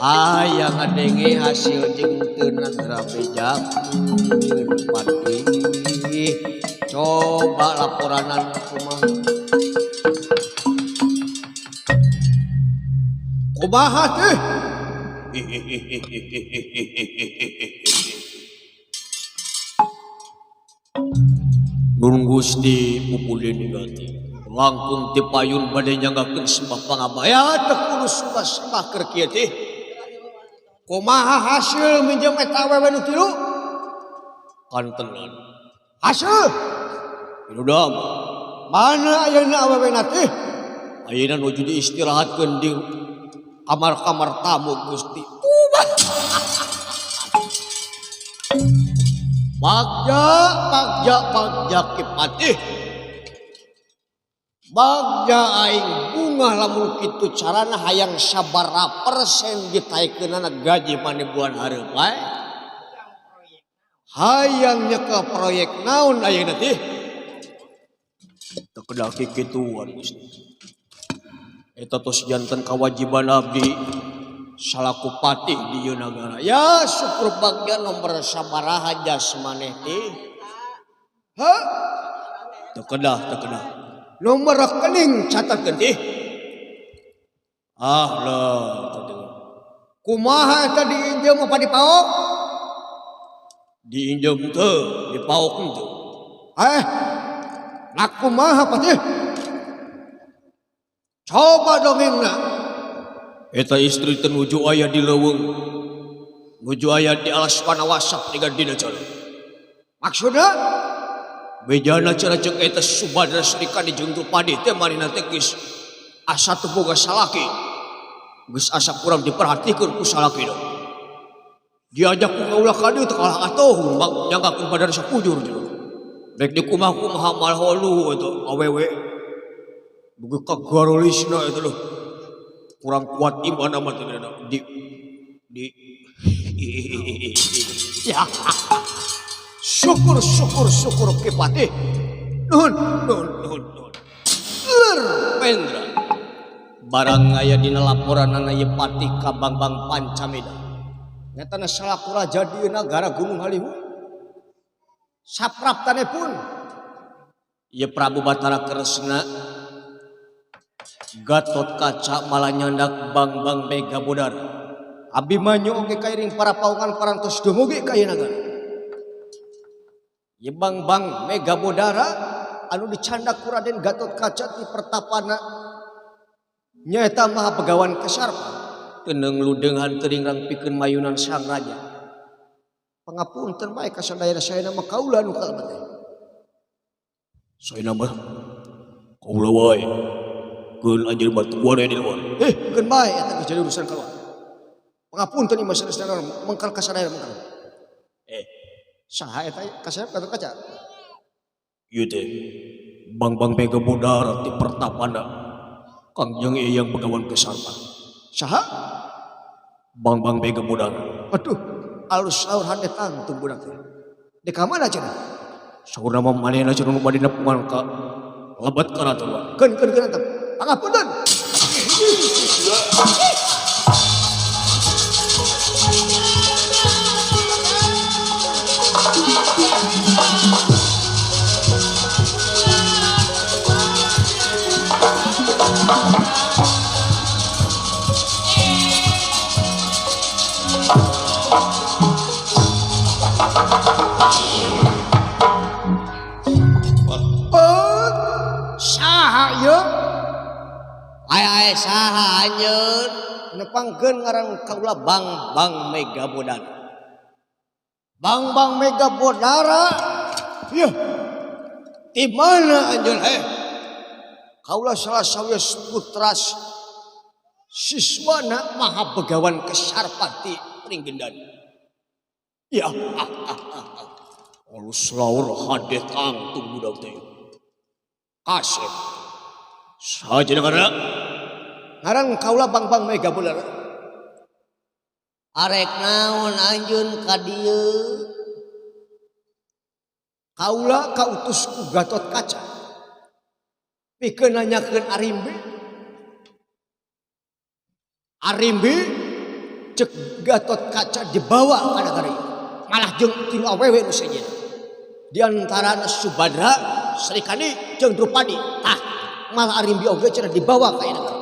hayang ngadenge hasil jeung teu geura bejakeun Patih coba laporanan kumaha. Kumaha teh? Nun Gusti pupulin gati. Langkung ti payun bade nyanggakeun sembah pangabaya teu kudu sembah keur kieu teh. Kumaha hasil minjem eta awewe nu tilu? Kantenan. Hasil. Idudam. Mana ayeuna awewena teh? Ayeuna nuju diistirahatkeun di kamar-kamar tamu Gusti. Bagja, bagja, bagja Ki Patih. Bagja aing bunga lamun kitu carana hayang sabaraha persen ditaekeunana gaji maneh bulan hareup bae. Hayang nyeka proyek naon ayeuna teh? Teu kedah kikituan Gusti. Eta tos janten kawajiban abdi salaku patih di ieu nagara. Ya syukur bagja nomor sabaraha jas maneh teh. Ha? Teu kedah, teu kedah. Nomor rekening catatkeun teh. Ah lah teu. Kumaha eta diinjem apa dipaok? Diinjem teu, dipaok teu. Eh, nak kumaha patih? Coba dongengna. Eta istri teh nuju aya di leuweung. Nuju aya di alas panawasa nigan dina cara. Maksudna bejana cara ceuk eta Subadra Srikandi jeung Drupadi teh manehna teh geus asa teu boga salaki. Geus asa kurang diperhatikeun ku salakina. Diajak ku kaula ka dieu teh kalah atuh nyanggakeun badan sakujur jeung. Rek dikumaha-kumaha malah holu eta awewe. Buku kagarolisna itu loh. Kurang kuat iman amat di di ya. Syukur syukur syukur Ki Patih. Nuhun nuhun nuhun nuhun. Ler Pendra. Barang aya dina laporanana ieu Patih ka Bangbang Pancameda. Nyatana salaku raja di nagara Gunung Halimun. Sapraptane pun ieu Prabu Batara Kresna Gatot Kaca malah nyandak Bangbang Mega Bodara. Abimanyu oge kairing para paungan parantos dumugi ka ieu nagara. Ieu Bangbang Mega Bodara anu dicandak ku Raden Gatot Kaca ti pertapana nyaeta Maha Begawan Kesarpa. Teuneng ludeungan teuring rangpikeun mayunan sang raja. Pangapunten bae ka sadayana saena mah kaula nu kalebet teh. Saena mah kaula wae. Keun anjeun batu wae di luar. Keun bae eta geus jadi urusan kaula. Pangapunten ieu mah sadayana mengkal ka sadayana mengkal. Saha eta kasep Gatot Kaca? Ieu teh Bangbang Mega Bodara ti pertapana Kangjeng Eyang Begawan Kesarpa. Saha? Bangbang Mega Bodara. Aduh, alus saur hade tangtung budak teh. Di ka mana cenah? Saurna mah manehna cenah nu bade nepungan ka lebet karaton. Keun keun keun antep. Pangapunten. Saha ieu? Aya saha anjeun? Nepangkeun ngaran kaula Bang Bang Mega Bodara. Bang Bang Mega Bodara. Yeuh. Di mana anjeun heh? Kaula salah sawios putra Siswana Maha Begawan Kesarpati Pringgendan. Ya. Alus laur hade tangtung budak teh. Kasep. Saja ngaranna? Ngaran kaula Bang Bang Mega Bodara. Arek naon anjeun ka dieu? Kaula kautus ku Gatot Kaca. Pikeun nanyakeun Arimbi. Arimbi cek Gatot Kaca dibawa ka nagara ieu. Malah jeung tilu awewe nu sejen. Di antarana Subadra, Srikandi jeung Drupadi. Tah, malah Arimbi oge cenah dibawa ka ieu nagara.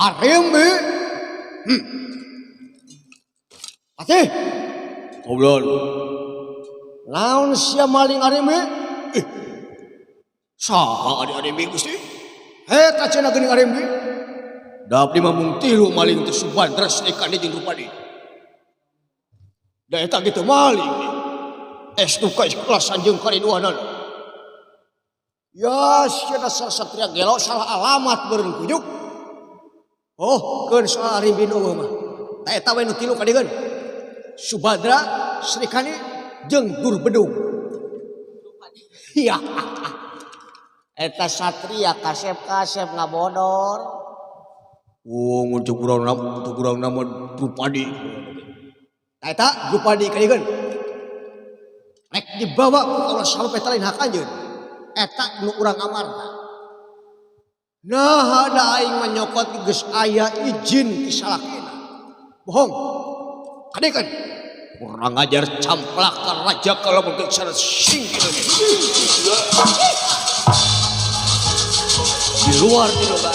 Arimbi. Patih. Goblon. Naon sia maling Arimbi? Saha adi Arimbi Gusti? Eta cenah geuning Arimbi. Da abdi mah mung tilu maling teh Subadra, Srikandi jeung Drupadi. Da eta ge teu maling. Es nu kaikhlasan jeung kariduanana. Ya sia dasar satria gelo salah alamat beureun kujuk. Oh, keun soal Arimbi nu eueuh mah. Ta eta we nu tilu kadieun. Subadra, Srikandi jeung Durbedug. Iya. Eta satria kasep-kasep ngabodor. Oh, mun cek urang nama, cek urang nama Drupadi. Ta eta Drupadi kadieun. Rek dibawa ku Allah sabab eta lain hak anjeun. Eta nu urang amarta. Nah, da aing mah nyokot geus aya izin ti salakina. Bohong. Kadekan. Kurang ajar camplak ka raja kalau mungkin cara singkir. Di luar di luar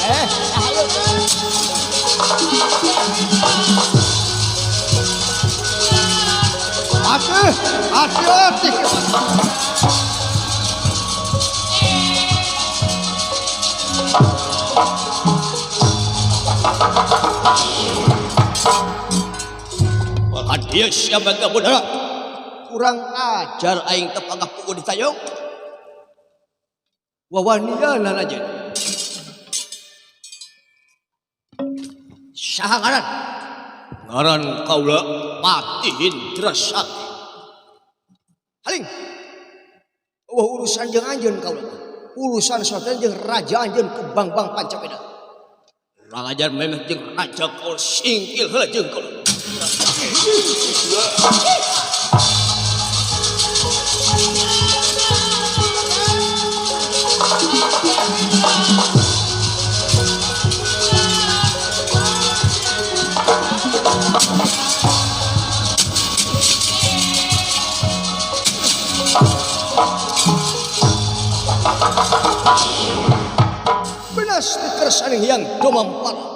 Aduh, hati-hati. Dia siapa Mega Bodara? Kurang ajar aing teu panggah puguh ditayong. Wawanianan aja. Saha ngaran? Ngaran kaula Patih Indra Sakti. Haling. Eueuh urusan jeung anjeun kaula. Urusan soten jeung raja anjeun ku Bang-bang Pancaweda. Kurang ajar memeh jeung raja kaula singkil heula jeung kaula. Benas dikersane yang domampala.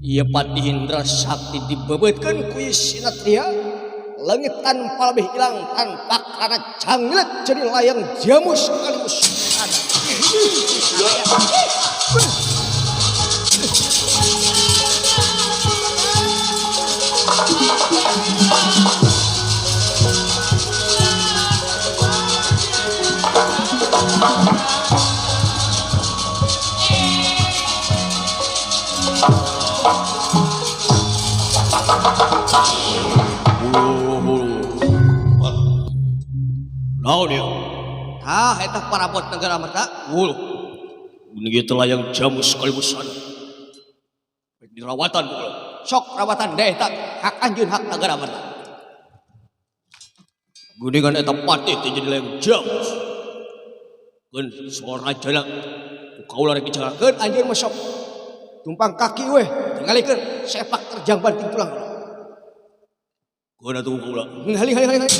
Ieu Patih Indra Sakti dibeubeutkeun ku Sinatria, leungit tanpa lebih ilang tanpa karena janglet jadi layang jamus sekaligus ada. Naon ieu? Tah eta parabot negara Amarta. Wuluh. Mun kieu layang jamus sekaligus sana. Dirawatan pula. Sok rawatan deh tak hak anjeun hak nagara Amarta. Geuningan eta patih teh jadi lain jauh. Keun sorajana ku kaula rek dicelakeun anjeun mah sok. Tumpang kaki weh tingalikeun sepak terjang banting tulang. Keun atuh kaula. Haling haling haling.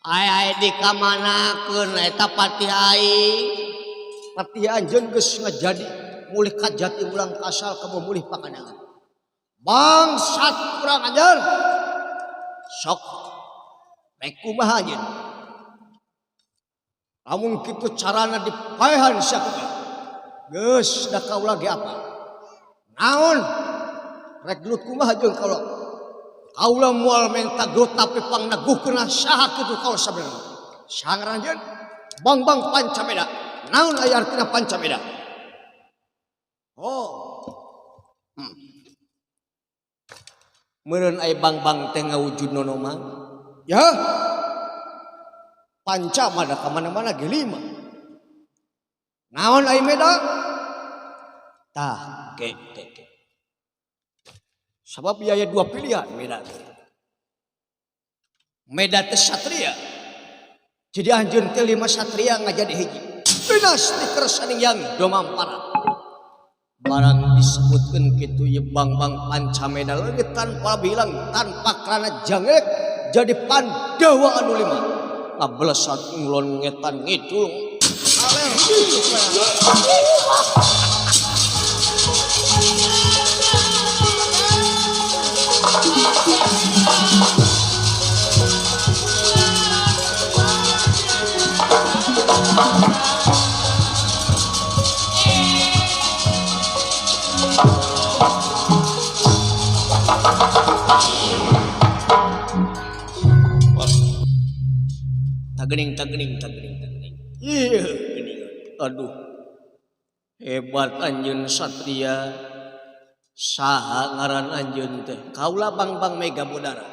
Ai dikamanakeun eta patih aing. Patih anjeun geus ngajadi mulih ka jati ulang kasal kebo mulih pakandangan. Bangsat kurang ajar. Sok rek kumaha anjeun? Lamun kitu carana dipaehan sia kumaha? Geus da kaula ge apa? Naon? Rek gelut kumaha jeung kaula? Kaula moal menta gelut tapi pangneguhkeun saha kitu kaula sabenerna. Saha ngaran anjeun? Bangbang Pancameda. Naon aya artina Pancameda? Oh. Meureun aya Bangbang teh ngawujud nonoma. Ya. Panca mah da ka mana-mana ge lima. Naon aya meda? Tah, ke ke ke. Sabab aya dua pilihan meda. Meda teh satria. Jadi anjeun teh lima satria ngajadi hiji. Dinasti kersaning yang domampara. Barang disebutkeun kitu ieu Bangbang Pancameda leungit tanpa bilang tanpa karena jangelek jadi Pandawa anu lima. Ngabelesat ngulon ngetan ngidul. Tagening tagening tagening tagening. Iya gening. Aduh. Hebat anjeun satria. Saha ngaran anjeun teh? Kaula Bangbang Mega Bodara.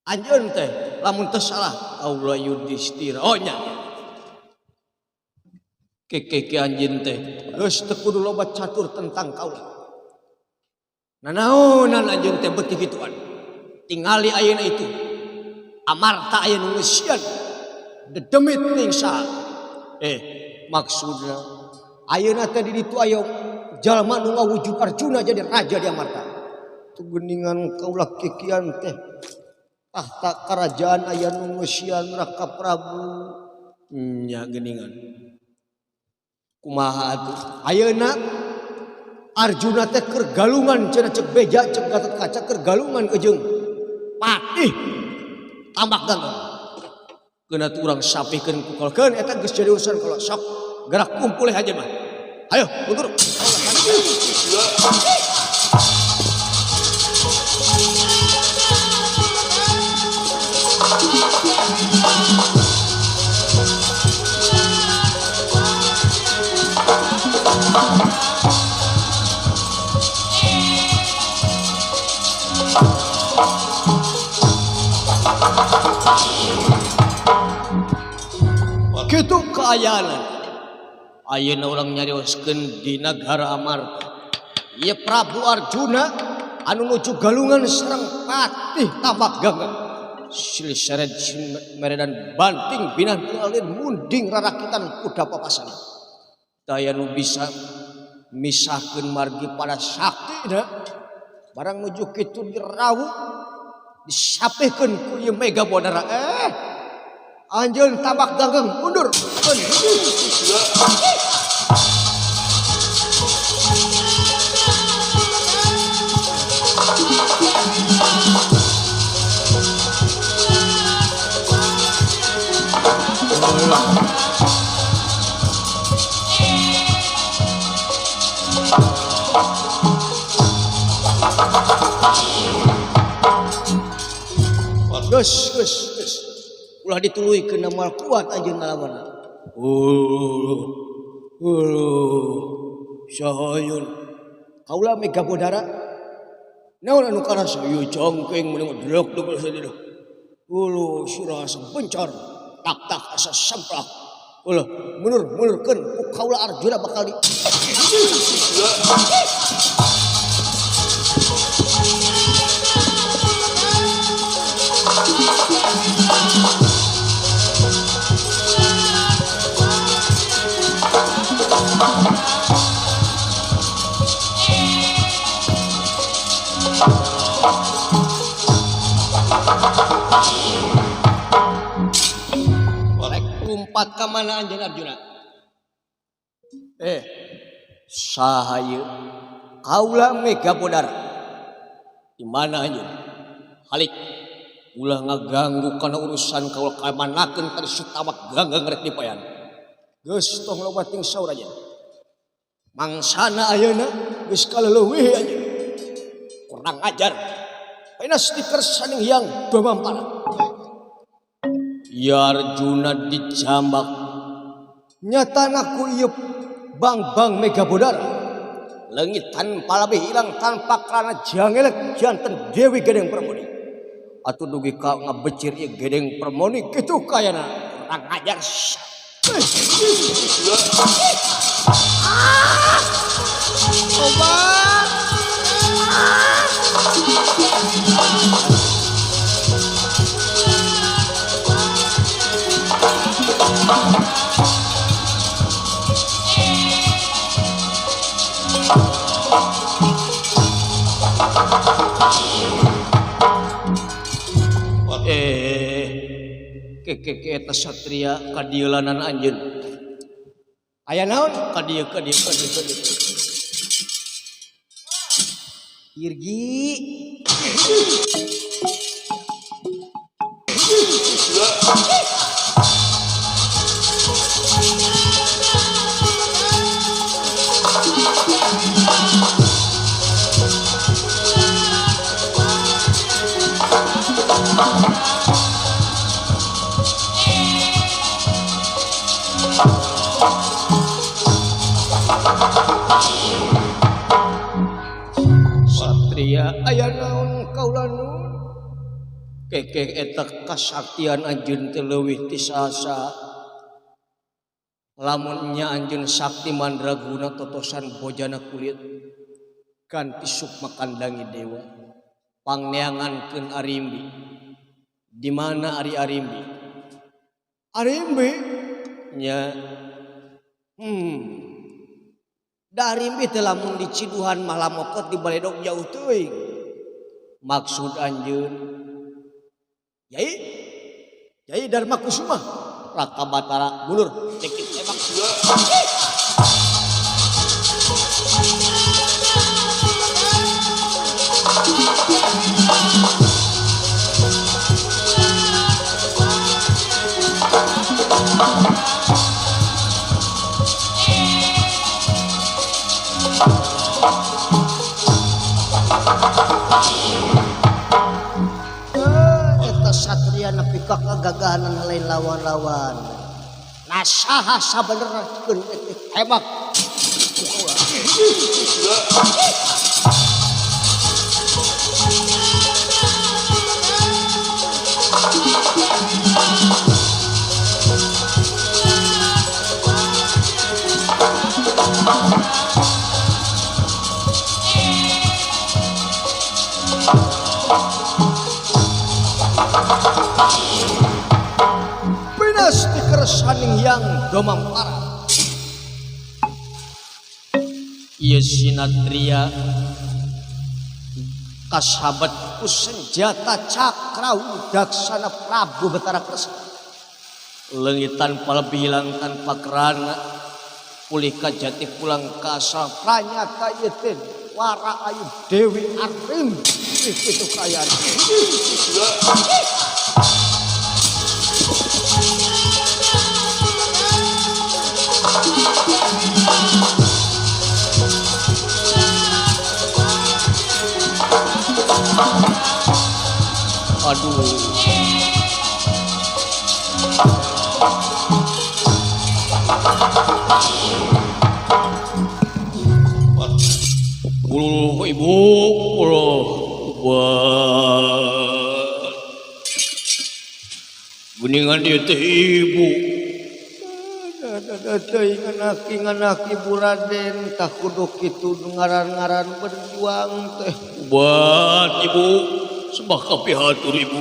Anjeun teh lamun teu salah kaula Yudhistira. Oh nya. Kekeke anjeun teh geus teu kudu loba catur tentang kaula. Nanaonan anjeun teh beuti kituan. Tingali ayeuna itu. Amarta aya nu ngeusian dedemit ting saha. Maksudna ayeuna teh di ditu aya jalma nu ngawujud Arjuna jadi raja di Amarta. Tu geuningan kaula kikian teh tahta kerajaan aya nu ngeusian Raka Prabu. Nya geuningan. Kumaha atuh? Ayeuna Arjuna teh keur galungan cenah cek beja cek Gatot Kaca keur galungan jeung patih tambak ganggang. Keuna tu urang sapihkeun ku kolkeun eta geus jadi urusan kalau sok gerak kumpul aja mah. Ayo mundur. Kitu kaayaan. Ayeuna urang nyarioskeun di nagara Amarta. Ieu Prabu Arjuna anu nuju galungan sareng patih Tambak Gangga. Silih seret meredan banting binanting alir munding rarakitan kuda papasangan. Daya nu bisa misahkeun margi pada sakti da. Barang nuju kitu dirawu disapihkeun ku ieu Mega Bodara. Anjeun Tambak Ganggang mundur. Geus geus geus. Ulah dituluykeun moal kuat anjeun ngalawanna. Uluh. Uluh. Sahayun. Kaula Mega Bodara. Naon anu karasa ieu cangkeng meuning delok dek sadeuh. Uluh sirah asa bencar. Tak tak asa semplak. Ulah mundur mundurkeun ku kaula Arjuna bakal di Rek lompat ka mana anjeun Arjuna? Saha ieu? Kaula Mega Bodara. Di mana anjeun? Halik. Ulah ngaganggu kana urusan kaula kamanakeun ka Sutamak ganggang rek dipayan. Geus tong loba ting saur anjeun. Mangsana ayeuna geus kaleuwih anjeun. Kurang ajar. Penas dikersaning hyang Domampara. Ya Arjuna dijambak. Nyatana ku ieu Bang-bang Mega Bodara. Leungit tanpa labih hilang tanpa karana jangelek janten Dewi Gedeng Permoni. Atuh dugi ka ngabecir ieu Gedeng Permoni kitu kayana kurang ajar. Obat. Keke eta satria kadieulanan anjeun. Aya naon? Ka dieu ka dieu ka dieu ka dieu. Irgi. Satria aya naon kaula nun? Kekeh eta kasaktian anjeun teh leuwih ti saha. Lamun nya anjeun sakti mandraguna totosan bojana kulit ganti sukma kandangi dewa pangneangankeun Arimbi. Di mana ari Arimbi? Arimbi nya Da Arimbi teh lamun diciduhan mah lamokot di baledog jauh teuing. Maksud anjeun Yai Yai Dharma Kusuma Raka Batara mundur dikit tembak. Eta satria nepi ka kagagahanan lain lawan-lawan. Nah saha sabenerna keun tembak. Pinas dikersaning yang Domampara. Ieu sinatria kasabat ku senjata cakra widaksana Prabu Betara Kresna. Leungit tanpa lebih hilang tanpa kerana pulih ka jati pulang ka asal pranyata ieu teh wara ayu Dewi Arimbi kitu kayana. Aduh. Uluh ibu, uluh buat. Geningan dia teh ibu. Nganak ibu Raden tak kudu kitu ngaran-ngaran berjuang teh. Buat ibu, sembah kapihatur ibu.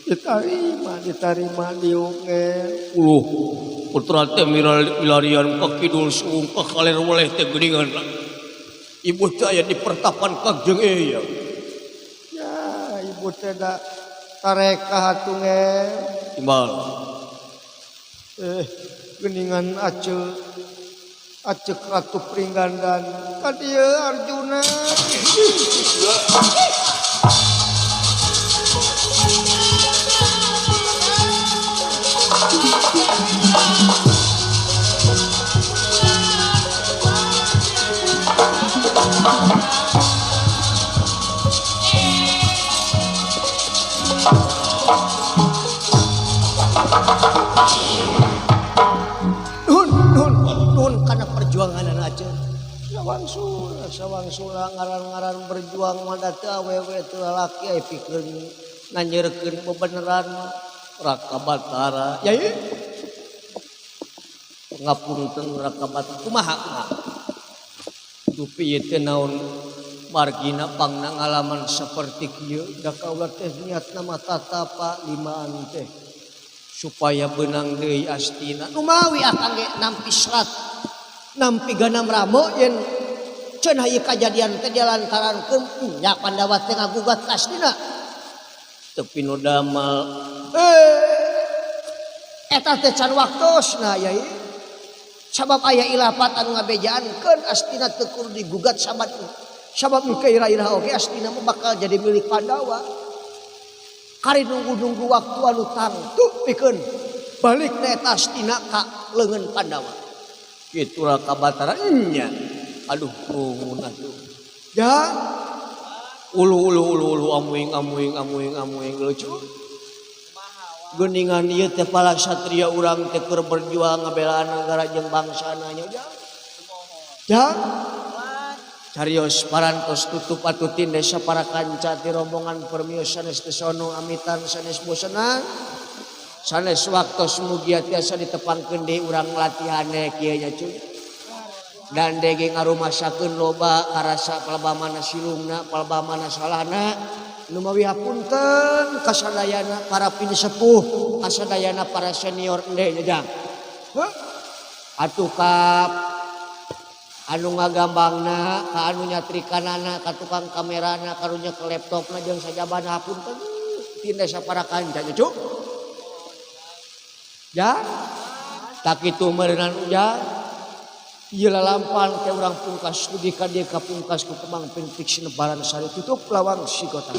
Diterima diunge. Uluh, putra teh milarian ka kidul suung ka kaler weleh teh geuningan. Ibu teh aya di pertapan Kangjeng Eyang. Ya, ibu teh da tarekah atuh nge. Timbal. Geningan acek Ratu Pringgandan ka dieu Arjuna. Nun kana perjuangan aja. Sawangsula ngaran-ngaran berjuang mah da teu awewe teu lalaki aya pikeun nganjeurkeun bebeneran Raka Batara. Yai. Ngapunten Raka Batara kumaha kumaha. Dupi ieu teh naon margina pangna ngalaman saperti kieu da kaula teh niatna mah tatapa limaan teh supaya benang deui astina. Numawi akang ge nampi serat nampi ganam ramo yen cenah ieu kajadian teh dilantarankeun nya Pandawa teh ngagugat ka astina. Tepi nu damal eta teh can waktosna yai. Sabab aya ilapat anu ngabejaankeun astina teu kudu digugat sabab sabab engke ira-ira oge astina mah bakal jadi milik Pandawa. Kari nunggu-nunggu waktu anu tangtu pikeun balik na eta astina ka leungeun Pandawa. Kitu Raka Batara nya. Aduh nuhun atuh. Ya. Ulu ulu ulu ulu amuing amuing amuing amuing lucu. Geningan ieu teh pala satria urang teh keur berjuang ngabelaan nagara jeung bangsana nya. Ya. Carios parantos tutup atuh desa para kanca ti rombongan permios sanes teu sono amitan sanes bosenan. Sanes waktos mugia tiasa ditepangkeun deui urang latihane kieu nya cuy. Dan dege ngarumasakeun loba karasa palebah mana silungna palebah mana salahna. Numawi hapunten kasadayana para pinisepuh kasadayana para senior ende nya jang. Atuh kap anu ngagambangna ka anu nyatrikanana ka tukang kamerana karunya ke laptopna jeung sajabana hapunten tinda sapara kanca nya cuk. Ya tak kitu meureunnan ujang. Ieu lalampan teh urang pungkas dugi ka dieu ka pungkas ku Kemang Pintik Sinebaran Sari tutup lawang sigota.